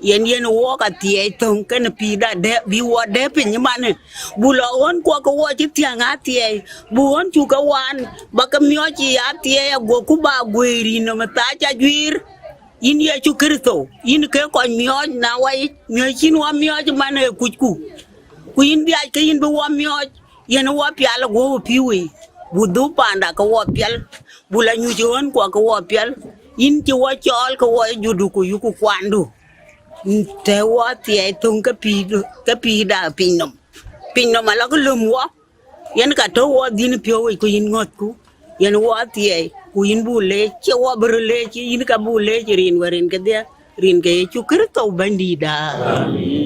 Yen yen wɔk athiɛɛi thöŋ kënë pïïrda dɛ bï wɔ dɛ piny manë. Bu lɔ ɣön kuɔ ke wɔ cï thiäŋ athiɛɛi, bu ɣön cuk ke waan, ba ke miɔɔc athiɛɛi agoku ba guëër yï nɔm thaa ca juiir. Yïn Yecu Kërtho, yïn ke kɔc miɔɔc na wai, miɔɔc cïn wɔ miɔɔc man ë kucku. Ku yïn dhiac ke yïn bï wɔ miɔɔc, yen wɔ pial aguɔ̈p pïïu wei, bu dhuk paanda ke wɔ pial, bu la nyuc ɣön kuɔ ke wɔ pial, yïn cï wɔ cɔɔl ke wɔ judu ku yuku kuandu. Të wɔ thiɛɛi thöŋ ke pïïrda piny nɔm, piny nɔm alɔ ke löm wɔ, yen ka tɔ̈ wɔ dhïn piɔ̈u wei ku yïn ŋɔ̈thku, yen wɔ thiɛɛi ku yïn bu leec, cie wɔ bï röt leec, yïn ka bu leec rin wär rin kedhie, rin ke Yecu Kërtho Bɛ̈nydïïtda.